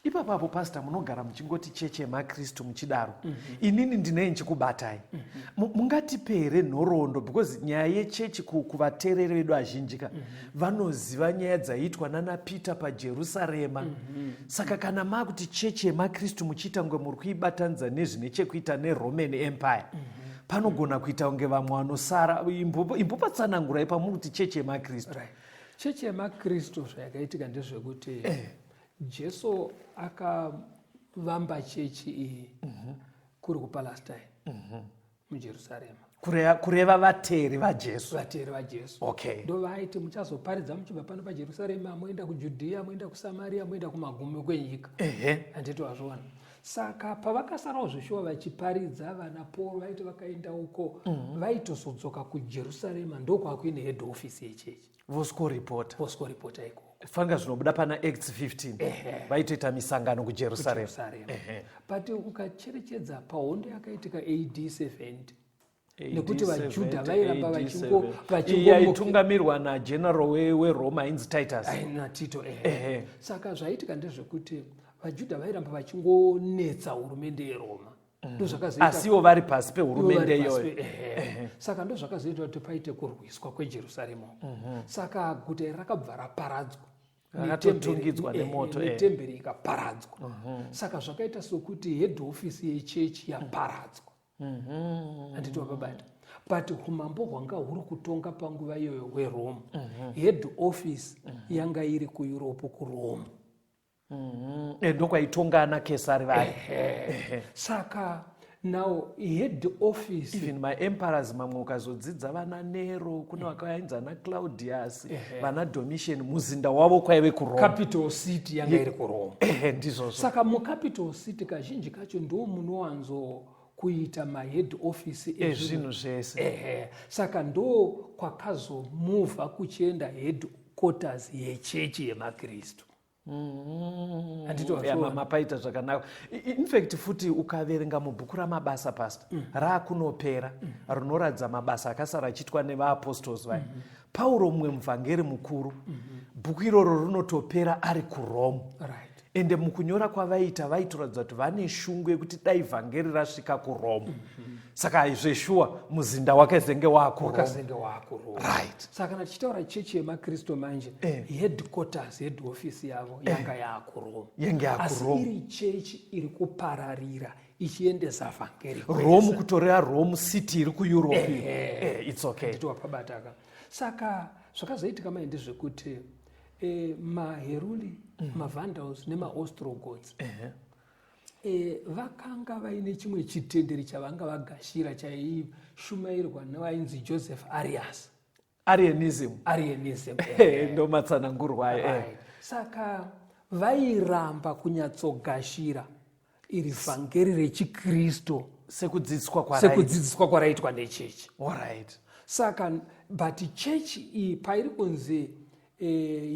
Ipapapo, pastor, munogara muchingoti chechi yemaKristu muchidaro. Inini ndinei nchikubatai. Mungatipe here nhoroondo? Because nyaya yechechi kuvateereri vedu azhinji ka vanoziva nyaya dzaiitwa nana Peter paJerusarema. Saka kana maakuti chechi yemaKristu, muchiita kunge muri kuibatanidza nezvine chekuita neRoman Empire, panogona kuita kunge vamwe vanosara. Imbopatsanangurai pamuri kuti chechi yemaKristu. Right, chechi yemaKristu, zvayakaitika ndezvekuti Jesu akavamba chechi iyi kuri kuPalestine, muJerusarema. Kureva vateeri vaJesu. Vateeri vaJesu. Ndo vaaiti muchazoparidza muchibva pano paJerusarema, moenda kuJudhiya, moenda kuSamaria, moenda kumagumo kwenyika. Handiti wazviona? Saka pavakasarawo zveshuwa vachiparidza, vana Paul vaiti vakaenda uko, vaitozodzoka kuJerusarema, ndokwakuine head office yechechi. Voskoripota. Voskoripota ikoko. Fanga zvinobuda pana Acts 15. Vaitoita misangano kuJerusarema. Kujerusarema. But ukacherechedza pahondo yakaitika AD 70, nekuti vaJudha vairamba Iyi yaitungamirwa nageneral weRoma ainzi Titus. NaTito, ehe. Saka zvaitika ndezvekuti vaJudha vairamba vachingonetsa hurumende yeRoma, ndozvakazoita. Asi ivo vari pasi pehurumende ivo vari iyoyo. pasi ehe. Saka ndozvakazoita kuti paite kurwiswa kweJerusarema. Saka guta iri rakabva raparadzwa. Rakatotungidzwa nemoto. Netemberi ikaparadzwa. Saka zvakaita sokuti head office yechechi yaparadzwa, handiti wapabata? But umambo hwanga huri kutonga panguva iyoyo hweRome, head office yanga iri kuEurope, kuRome. Ndokwaitonga ana Kesari vari. Saka now head office Even maemperors mamwe ukazodzidza, vana Nero, kune vakainzi ana Claudius, vana Domitian, muzinda wavo kwaive kuRome. Capital city yanga iri kuRome. Ehe, ndizvozvo. Saka mucapital city kazhinji kacho ndo munowanzo kuita mahead office ezvinhu zvese. Ehe, saka ndo kwakazomuvha kuchienda headquarters yechechi yemakristu, handiti Ya, wazviona? Mapaita zvakanaka. In fact futi ukaverenga mubhuku raMabasa, pastor, raakunopera, rinoratidza mabasa akasara achiitwa nevaapostles vaya, Pauro, mumwe muvhangeri mukuru, bhuku iroro rinotopera ari kuRome. Ende mukunyora kwavaita vaitoratidza kuti vane shungu yekuti dai vhangeri rasvika kuRome. Saka zveshuwa muzinda wakazenge waakuRome. Wakazenge waakuRome. Saka kana tichitaura chechi yemakristu manje, headquarters, head office yavo yanga yaakuRome. Yanga Asi yaakuRome. iri chechi iri kupararira ichiendesa vhangeri. Rome, kutorera Rome city iri kuEurope. It's okay. Handiti wapabataka? Saka zvakazoitika mai ndezvekuti maHeruli, maVandals nemaOstrogoths vakanga vaine chimwe chitenderi chavanga vagashira chaishumairwa nevainzi Joseph Arius. Arianism. Arianism. Ndo matsanangurwa ayo. Right. Saka vairamba kunyatsogashira iri vhangeri rechikristu sekudzidziswa kwaraita. Sekudzidziswa kwaraitwa nechechi. Saka but chechi iyi pairi kunzi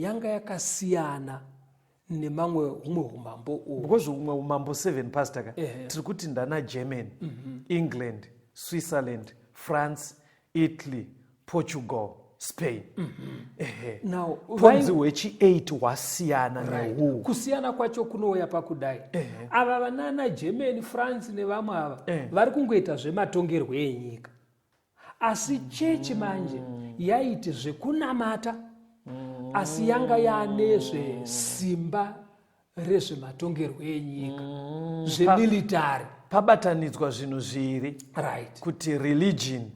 yanga yakasiyana nemamwe humwe umambo uhu. Because humwe umambo 7, pastor ka, tiri kuti ndana Germany, England, Switzerland, France, Italy, Portugal, Spain. Ehe. Now Ponzi hwechi8 hwasiyana neuhu. Kusiyana kwacho kunouya pakudai: ava vanana Germany, France nevamwe ava vari kungoita zvematongerwo enyika, asi chechi manje yaiti zvekunamata, asi yanga yaane zvesimba rezvematongerwo enyika, zvemilitary. Pabatanidzwa zvinhu zviri kuti religion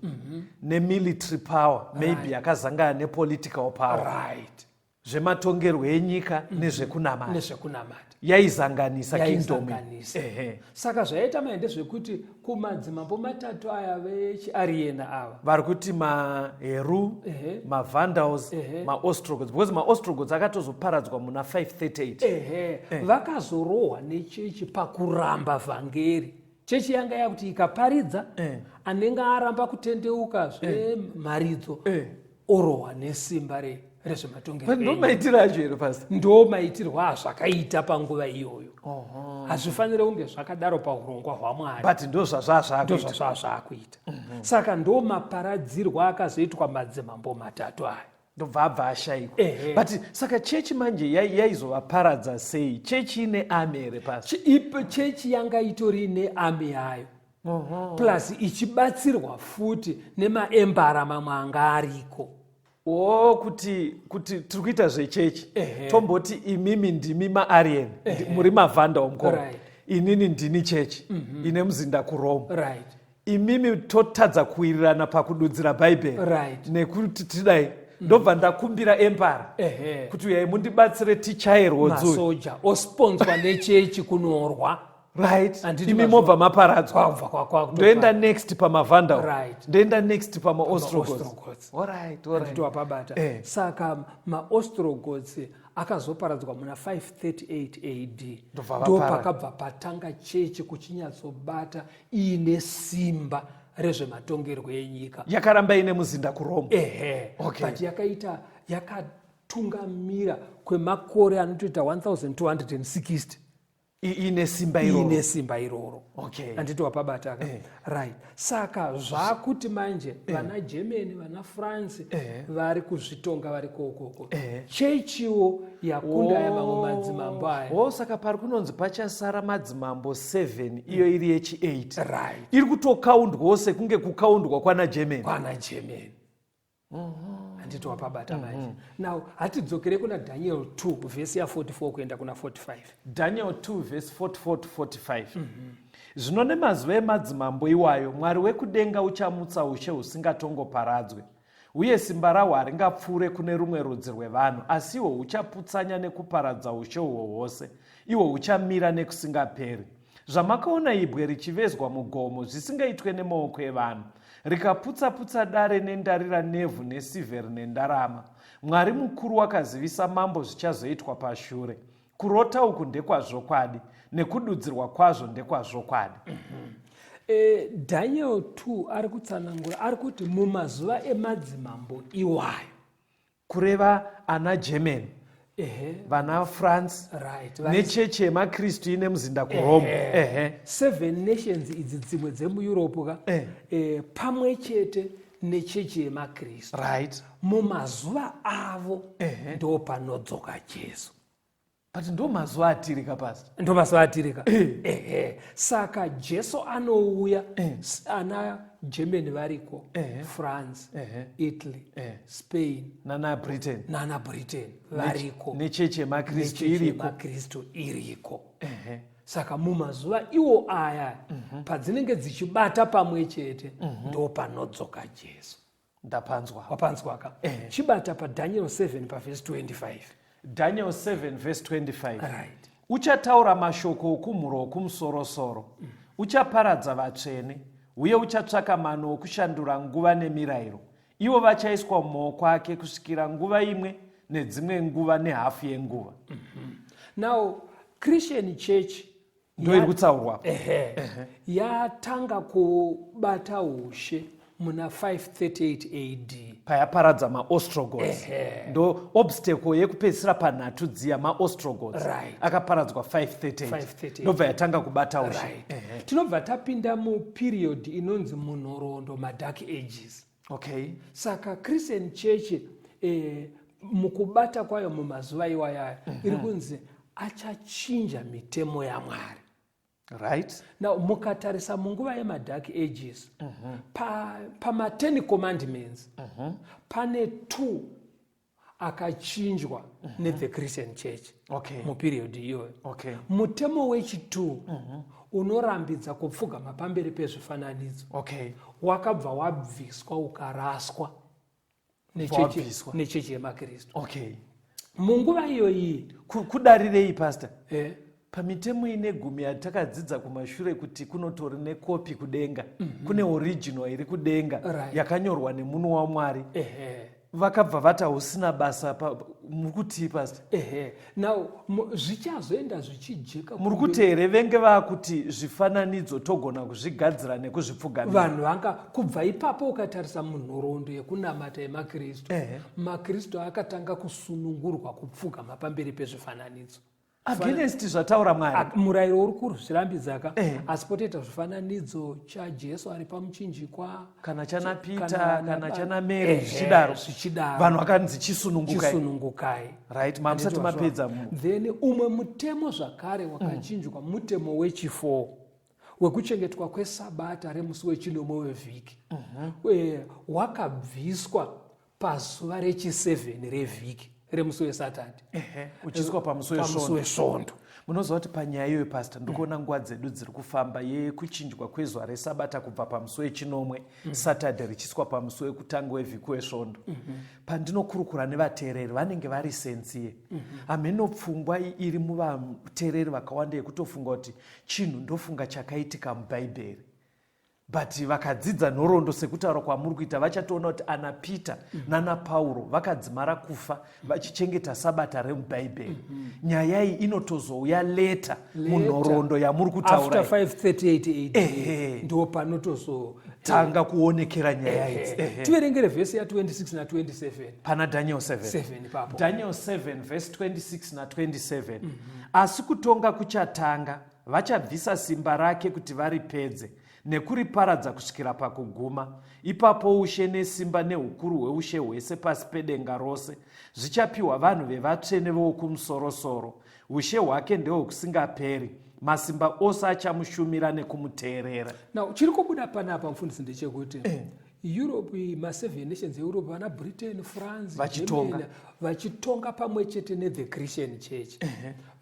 nemilitary power, maybe yakazangana nepolitical power, zvematongerwo enyika nezvekunamata. Nezvekunamata. Yaizanganisa kingdom. Yaizanganisa. Saka zvaita mai ndezvekuti kumadzimambo matatu aya vechiArian ava, Vari kuti maHeru, maVandals, maOstrogoths, because maOstrogoths akatozoparadzwa muna 538. Ehe, vakazorohwa nechechi pakuramba vhangeri. Chechi yanga yakuti ikaparidza, anenge aramba kutendeuka zvemharidzo orohwa nesimba rezvematongerwo Ndo enyika. maitiro acho here, pastor? Ndo maitirwo azvakaita panguva iyoyo. Hazvifaniri kunge zvakadaro paurongwa hwaMwari. But ndo zvazvazvakuita. Ndo zvazvazvaakuita. Saka ndo maparadzirwo akazoitwa madzimambo matatu aya. Ndobva abva ashayikwa. But saka chechi manje yaizovaparadza sei? Chechi ine army here, pastor? Chechi yanga itori nearmy yayo, plus ichibatsirwa futi nemaemperor mamwe anga ariko. O, kuti tiri kuita zvechechi, tomboti imimi ndimi maArian, muri maVandal mukoma, inini ndini chechi ine muzinda kuRome, imimi totadza kuwirirana pakududzira Bhaibheri nekuti tidai, ndobva ndakumbira emperor kuti uyai mundibatsire tichaye rwodzi. Masoja osponzwa nechechi kunorwa. Right. Handiti Imi mazuva- mobva maparadzwa. Kwabva kwa- Ndoenda next pamavandal. Right. Ndoenda next pamaostrogoths. Ostrogoths. Alright, alright. Handiti wapabata? Saka maostrogoths akazoparadzwa muna 538 AD. Ndobva Ndo vaparara. pakabva patanga chechi kuchinyatsobata iine simba rezvematongerwo enyika. Yakaramba ine muzinda kuRome. Ehe. But yakaita, yakatungamira kwemakore anotoita 1260. Iine simba iroro. Iine simba iroro. Handiti wapabata ka? Right. Saka zvakuti manje vana Germany, vana France vari kuzvitonga vari kokoko, chechiwo yakunda aya mamwe madzimambo aya. Oh, saka pari kunonzi pachasara madzimambo 7, iyo iri yechi8. Iri kutokaundwawo sekunge kukaundwa kwana Germany. Kwana Germany. Handiti wapabata manje? Now hatidzokere kuna Daniel 2 vhesi ya44 kuenda kuna 45. Daniel 2 vhesi 44 to 45. Zvino nemazuva emadzimambo iwayo, Mwari wekudenga uchamutsa ushe husingatongoparadzwe, uye simba rahwo haringapfuure kune rumwe rudzi rwevanhu, asi ihwo huchaputsanya nekuparadza ushe uhwo hwose, ihwo huchamira nekusingaperi. Zvamakaona ibwe richivezwa mugomo zvisingaitwe nemaoko evanhu, rikaputsa-putsa dare nendarira nevhu nesirivheri nendarama, Mwari mukuru wakazivisa mambo zvichazoitwa pashure. Kurota uku ndekwazvokwadi, nekududzirwa kwazvo ndekwazvokwadi. Daniel 2 ari kutsanangura, ari kuti mumazuva emadzimambo iwayo, kureva ana Germany, vana France, nechechi yemakristu ine muzinda kuRome, ehe. Seven nations idzi dzimwe dzemuEurope ka, pamwe chete nechechi yemakristu, mumazuva avo ndo panodzoka Jesu. But ndo mazuva atiri ka, Pastor. Ndo mazuva atirika, ehe. Saka Jesu anouya, ana Germany variko, France, Italy, Spain, nana Britain. Nana Britain variko. Nechechi yemakristu Nechechi iriko. Yemakristu iriko. Saka mumazuva iwo aya, padzinenge dzichibata pamwe chete, ndo panodzoka Jesu. Ndapanzwa. Wapanzwaka? Chibata paDaniel 7 pavhesi 25. Daniel 7 verse 25. Right. Uchataura mashoko okumhuro okumusorosoro, uchaparadza vatsvene, uye uchatsvaka mano okushandura nguva nemirayiro. Ivo vachaiswa mumaoko ake kusvikira nguva imwe nedzimwe nguva nehafu yenguva. Now Christian church Ndo iri kutsaurwa. Ehe, yatanga kubata ushe muna 538 AD. Payaparadza maostrogoths. Ndo obstacle yekupedzisira panhatu dziya, maostrogoths. Akaparadzwa 538. 538. Ndobva yatanga kubata ushe. Right. Tinobva tapinda muperiod inonzi munhoroondo madark ages. Saka Christian church, mukubata kwayo mumazuva iwayaya, iri kunzi achachinja mitemo yaMwari. Now mukatarisa munguva yemadark ages, pama10 commandments pane two akachinjwa nethe Christian church muperiod iyoyo. Mutemo wechi2 unorambidza kupfugama pamberi pezvifananidzo wakabva wabviswa, ukaraswa Wabviswa. Nechechi yemakristu munguva iyoyi. Kudarirei, Pastor? Eh, Pamitemo ine gumi yatakadzidza kumashure kuti kunotori nekopi kudenga, kune original iri kudenga yakanyorwa nemunhu waMwari, vakabva vati hausina basa. Muri kutii, Pastor? Ehe, now zvichazoenda zvichijeka. Muri kuti here venge vaakuti zvifananidzo togona kuzvigadzira nekuzvipfugamira? Vanhu vanga kubva ipapo, ukatarisa munhoroondo yekunamata yemakristu, makristu akatanga kusunungurwa kupfugama pamberi pezvifananidzo. Against zvataura Mwari. Murayiro uri kuzvirambidzaka, asi potoita zvifananidzo chaJesu ari pamuchinjikwa, kana chana Peter, kana chana Mary, zvichidaro. Zvichidaro. Vanhu vakanzi chisunungukai. Chisunungukai. Right, mamusati mapedza Then umwe mutemo zvakare wakachinjwa mutemo wechi4 wekuchengetwa kwesabata remusi wechinomwe wevhiki. Wakabviswa pazuva rechi7 revhiki. Remusi weSaturday. Ehe, uchiiswa pamusi pamusi wesvondo. Wesvondo. Munoziva kuti panyaya iyoyo, Pastor, ndikuona nguva dzedu dziri kufamba, yekuchinjwa kwezuva resabata kubva pamusi wechinomwe, Saturday, richiiswa pamusi wekutanga wevhiki wesvondo. Pandinokurukura nevateereri, vanenge vari sincere. Hameno pfungwa iri muvateereri vakawanda yekutofunga kuti chinhu ndofunga chakaitika muBhaibheri, but vakadzidza nhoroondo sekutaura kwamuri kuita, vachatoona kuti ana Peter nana Pauro vakadzimara kufa vachichengeta sabata remubhaibheri. Nyaya iyi inotozouya later munhoroondo yamuri after kutaura. 538 AD. Ehe. Ndo panotozo Tanga kuonekera nyaya idzi. Ehe. Tiverengere vhesi ya26 na27. Pana Daniel 7. 7 ipapo. Daniel 7 vhesi 26 na27: "Asi kutonga kuchatanga, vachabvisa simba rake kuti varipedze nekuriparadza kusvikira pakuguma. Ipapo ushe nesimba neukuru hweushe hwese pasi pedenga rose zvichapiwa vanhu vevatsvene vowokumusorosoro. Ushe hwake ndehwekusingaperi, masimba ose achamushumira nekumuteerera." Now, chiri kubuda panapa, mufundisi, ndechekuti Europe, ma7 nations eEurope, vana Britain, France, Vachitonga. Germany, vachitonga pamwe chete nethe Christian Church,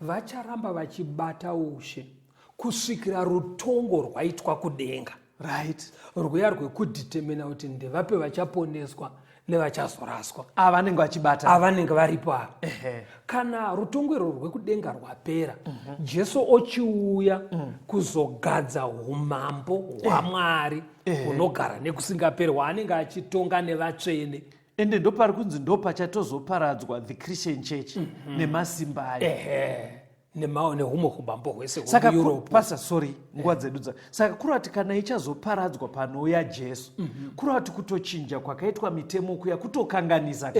vacharamba vachibata ushe kusvikira rutongo rwaitwa kudenga, rwuya rwekudetermina kuti ndevape vachaponeswa nevachazoraswa. Avanenge vachibata. Avanenge varipo ava. Kana rutongo irwo rwekudenga rwapera, Jesu ochiuya kuzogadza umambo hwaMwari hunogara nekusingaperi, hwaanenge achitonga nevatsvene. Ende ndopari kunzi ndo pachatozoparadzwa the Christian Church nemasimba ayo. Ehe, nehumwe humambo hwese Saka hwemuEurope. Pastor, sorry, nguva dzedu dza saka kureva kuti kana ichazoparadzwa panouya Jesu, kureva kuti kutochinja kwakaitwa mitemo kuya kutokanganisa,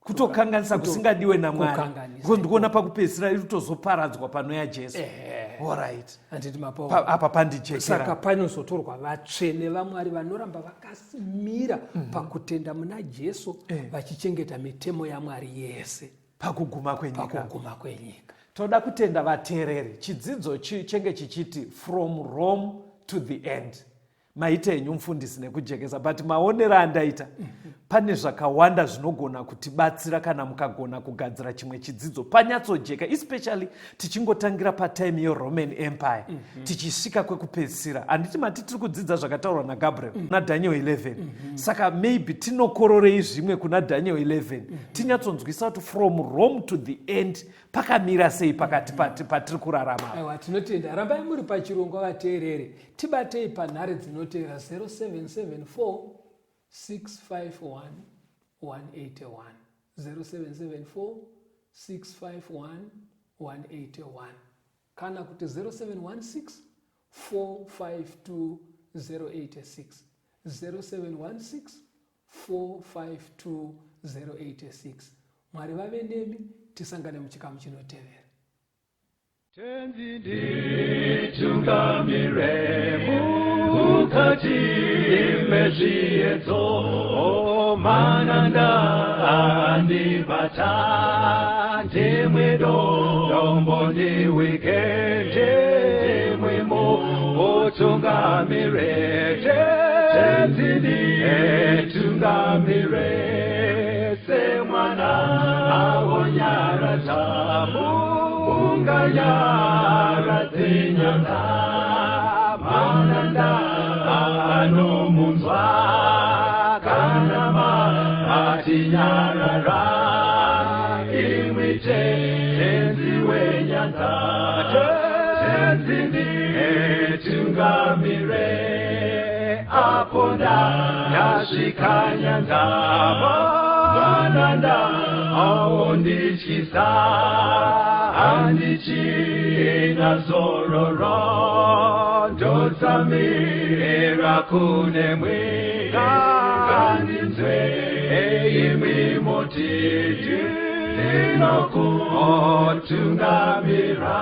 kutokanganisa kusingadiwe naMwari. Kukanganisa. Because ndikuona pakupedzisira iri kutozoparadzwa panouya Jesu. Alright. Handiti mapaona? Apa pandijekera. Saka panozotorwa vatsvene vaMwari vanoramba vakasimira pakutenda muna Jesu, vachichengeta mitemo yaMwari yese. Pakuguma kwenyika. Pakuguma kwenyika. Toda kutenda vateereri. Chidzidzo chenge chichiti "From Rome to the End". Maita henyu, mufundisi, nekujekesa, but maonero andaita, pane zvakawanda zvinogona kutibatsira kana mukagona kugadzira chimwe chidzidzo panyatsojeka, especially tichingotangira patime yeRoman Empire tichisvika kwekupedzisira. Handiti mati tiri kudzidza zvakataurwa naGabriel naDaniel 11? Saka maybe tinokororei zvimwe kuna Daniel 11, tinyatsonzwisa kuti from Rome to the end pakamira sei pakati patiri kurarama. Aiwa, tinotenda. Rambai muri pachirongwa, vateereri. Tibatei panhare dzinotevera: 0774 651 181, 0774 651 181, kana kuti 0716 452 086, 0716 452 086. Mwari vave nemi. Tisangane muchikamu chinotevera. Tenzi, nditungamire mukati mezviedzo, mananda andibata, ndimwe dombo ndiwike, ndimwimo utungamire. Tenzi, nditungamire semwana awonyaradza munganyaradze nyanga, mananda anomunzwa kana matinyarara. Imwi Tenzi wenyanza, Tenzi, nditungamire apo ndasvika nyanza, mananda aondityisa, handichina zororo, ndotsamira kunemwe. Ngandinzwe imwi motiti ndinokutungamira.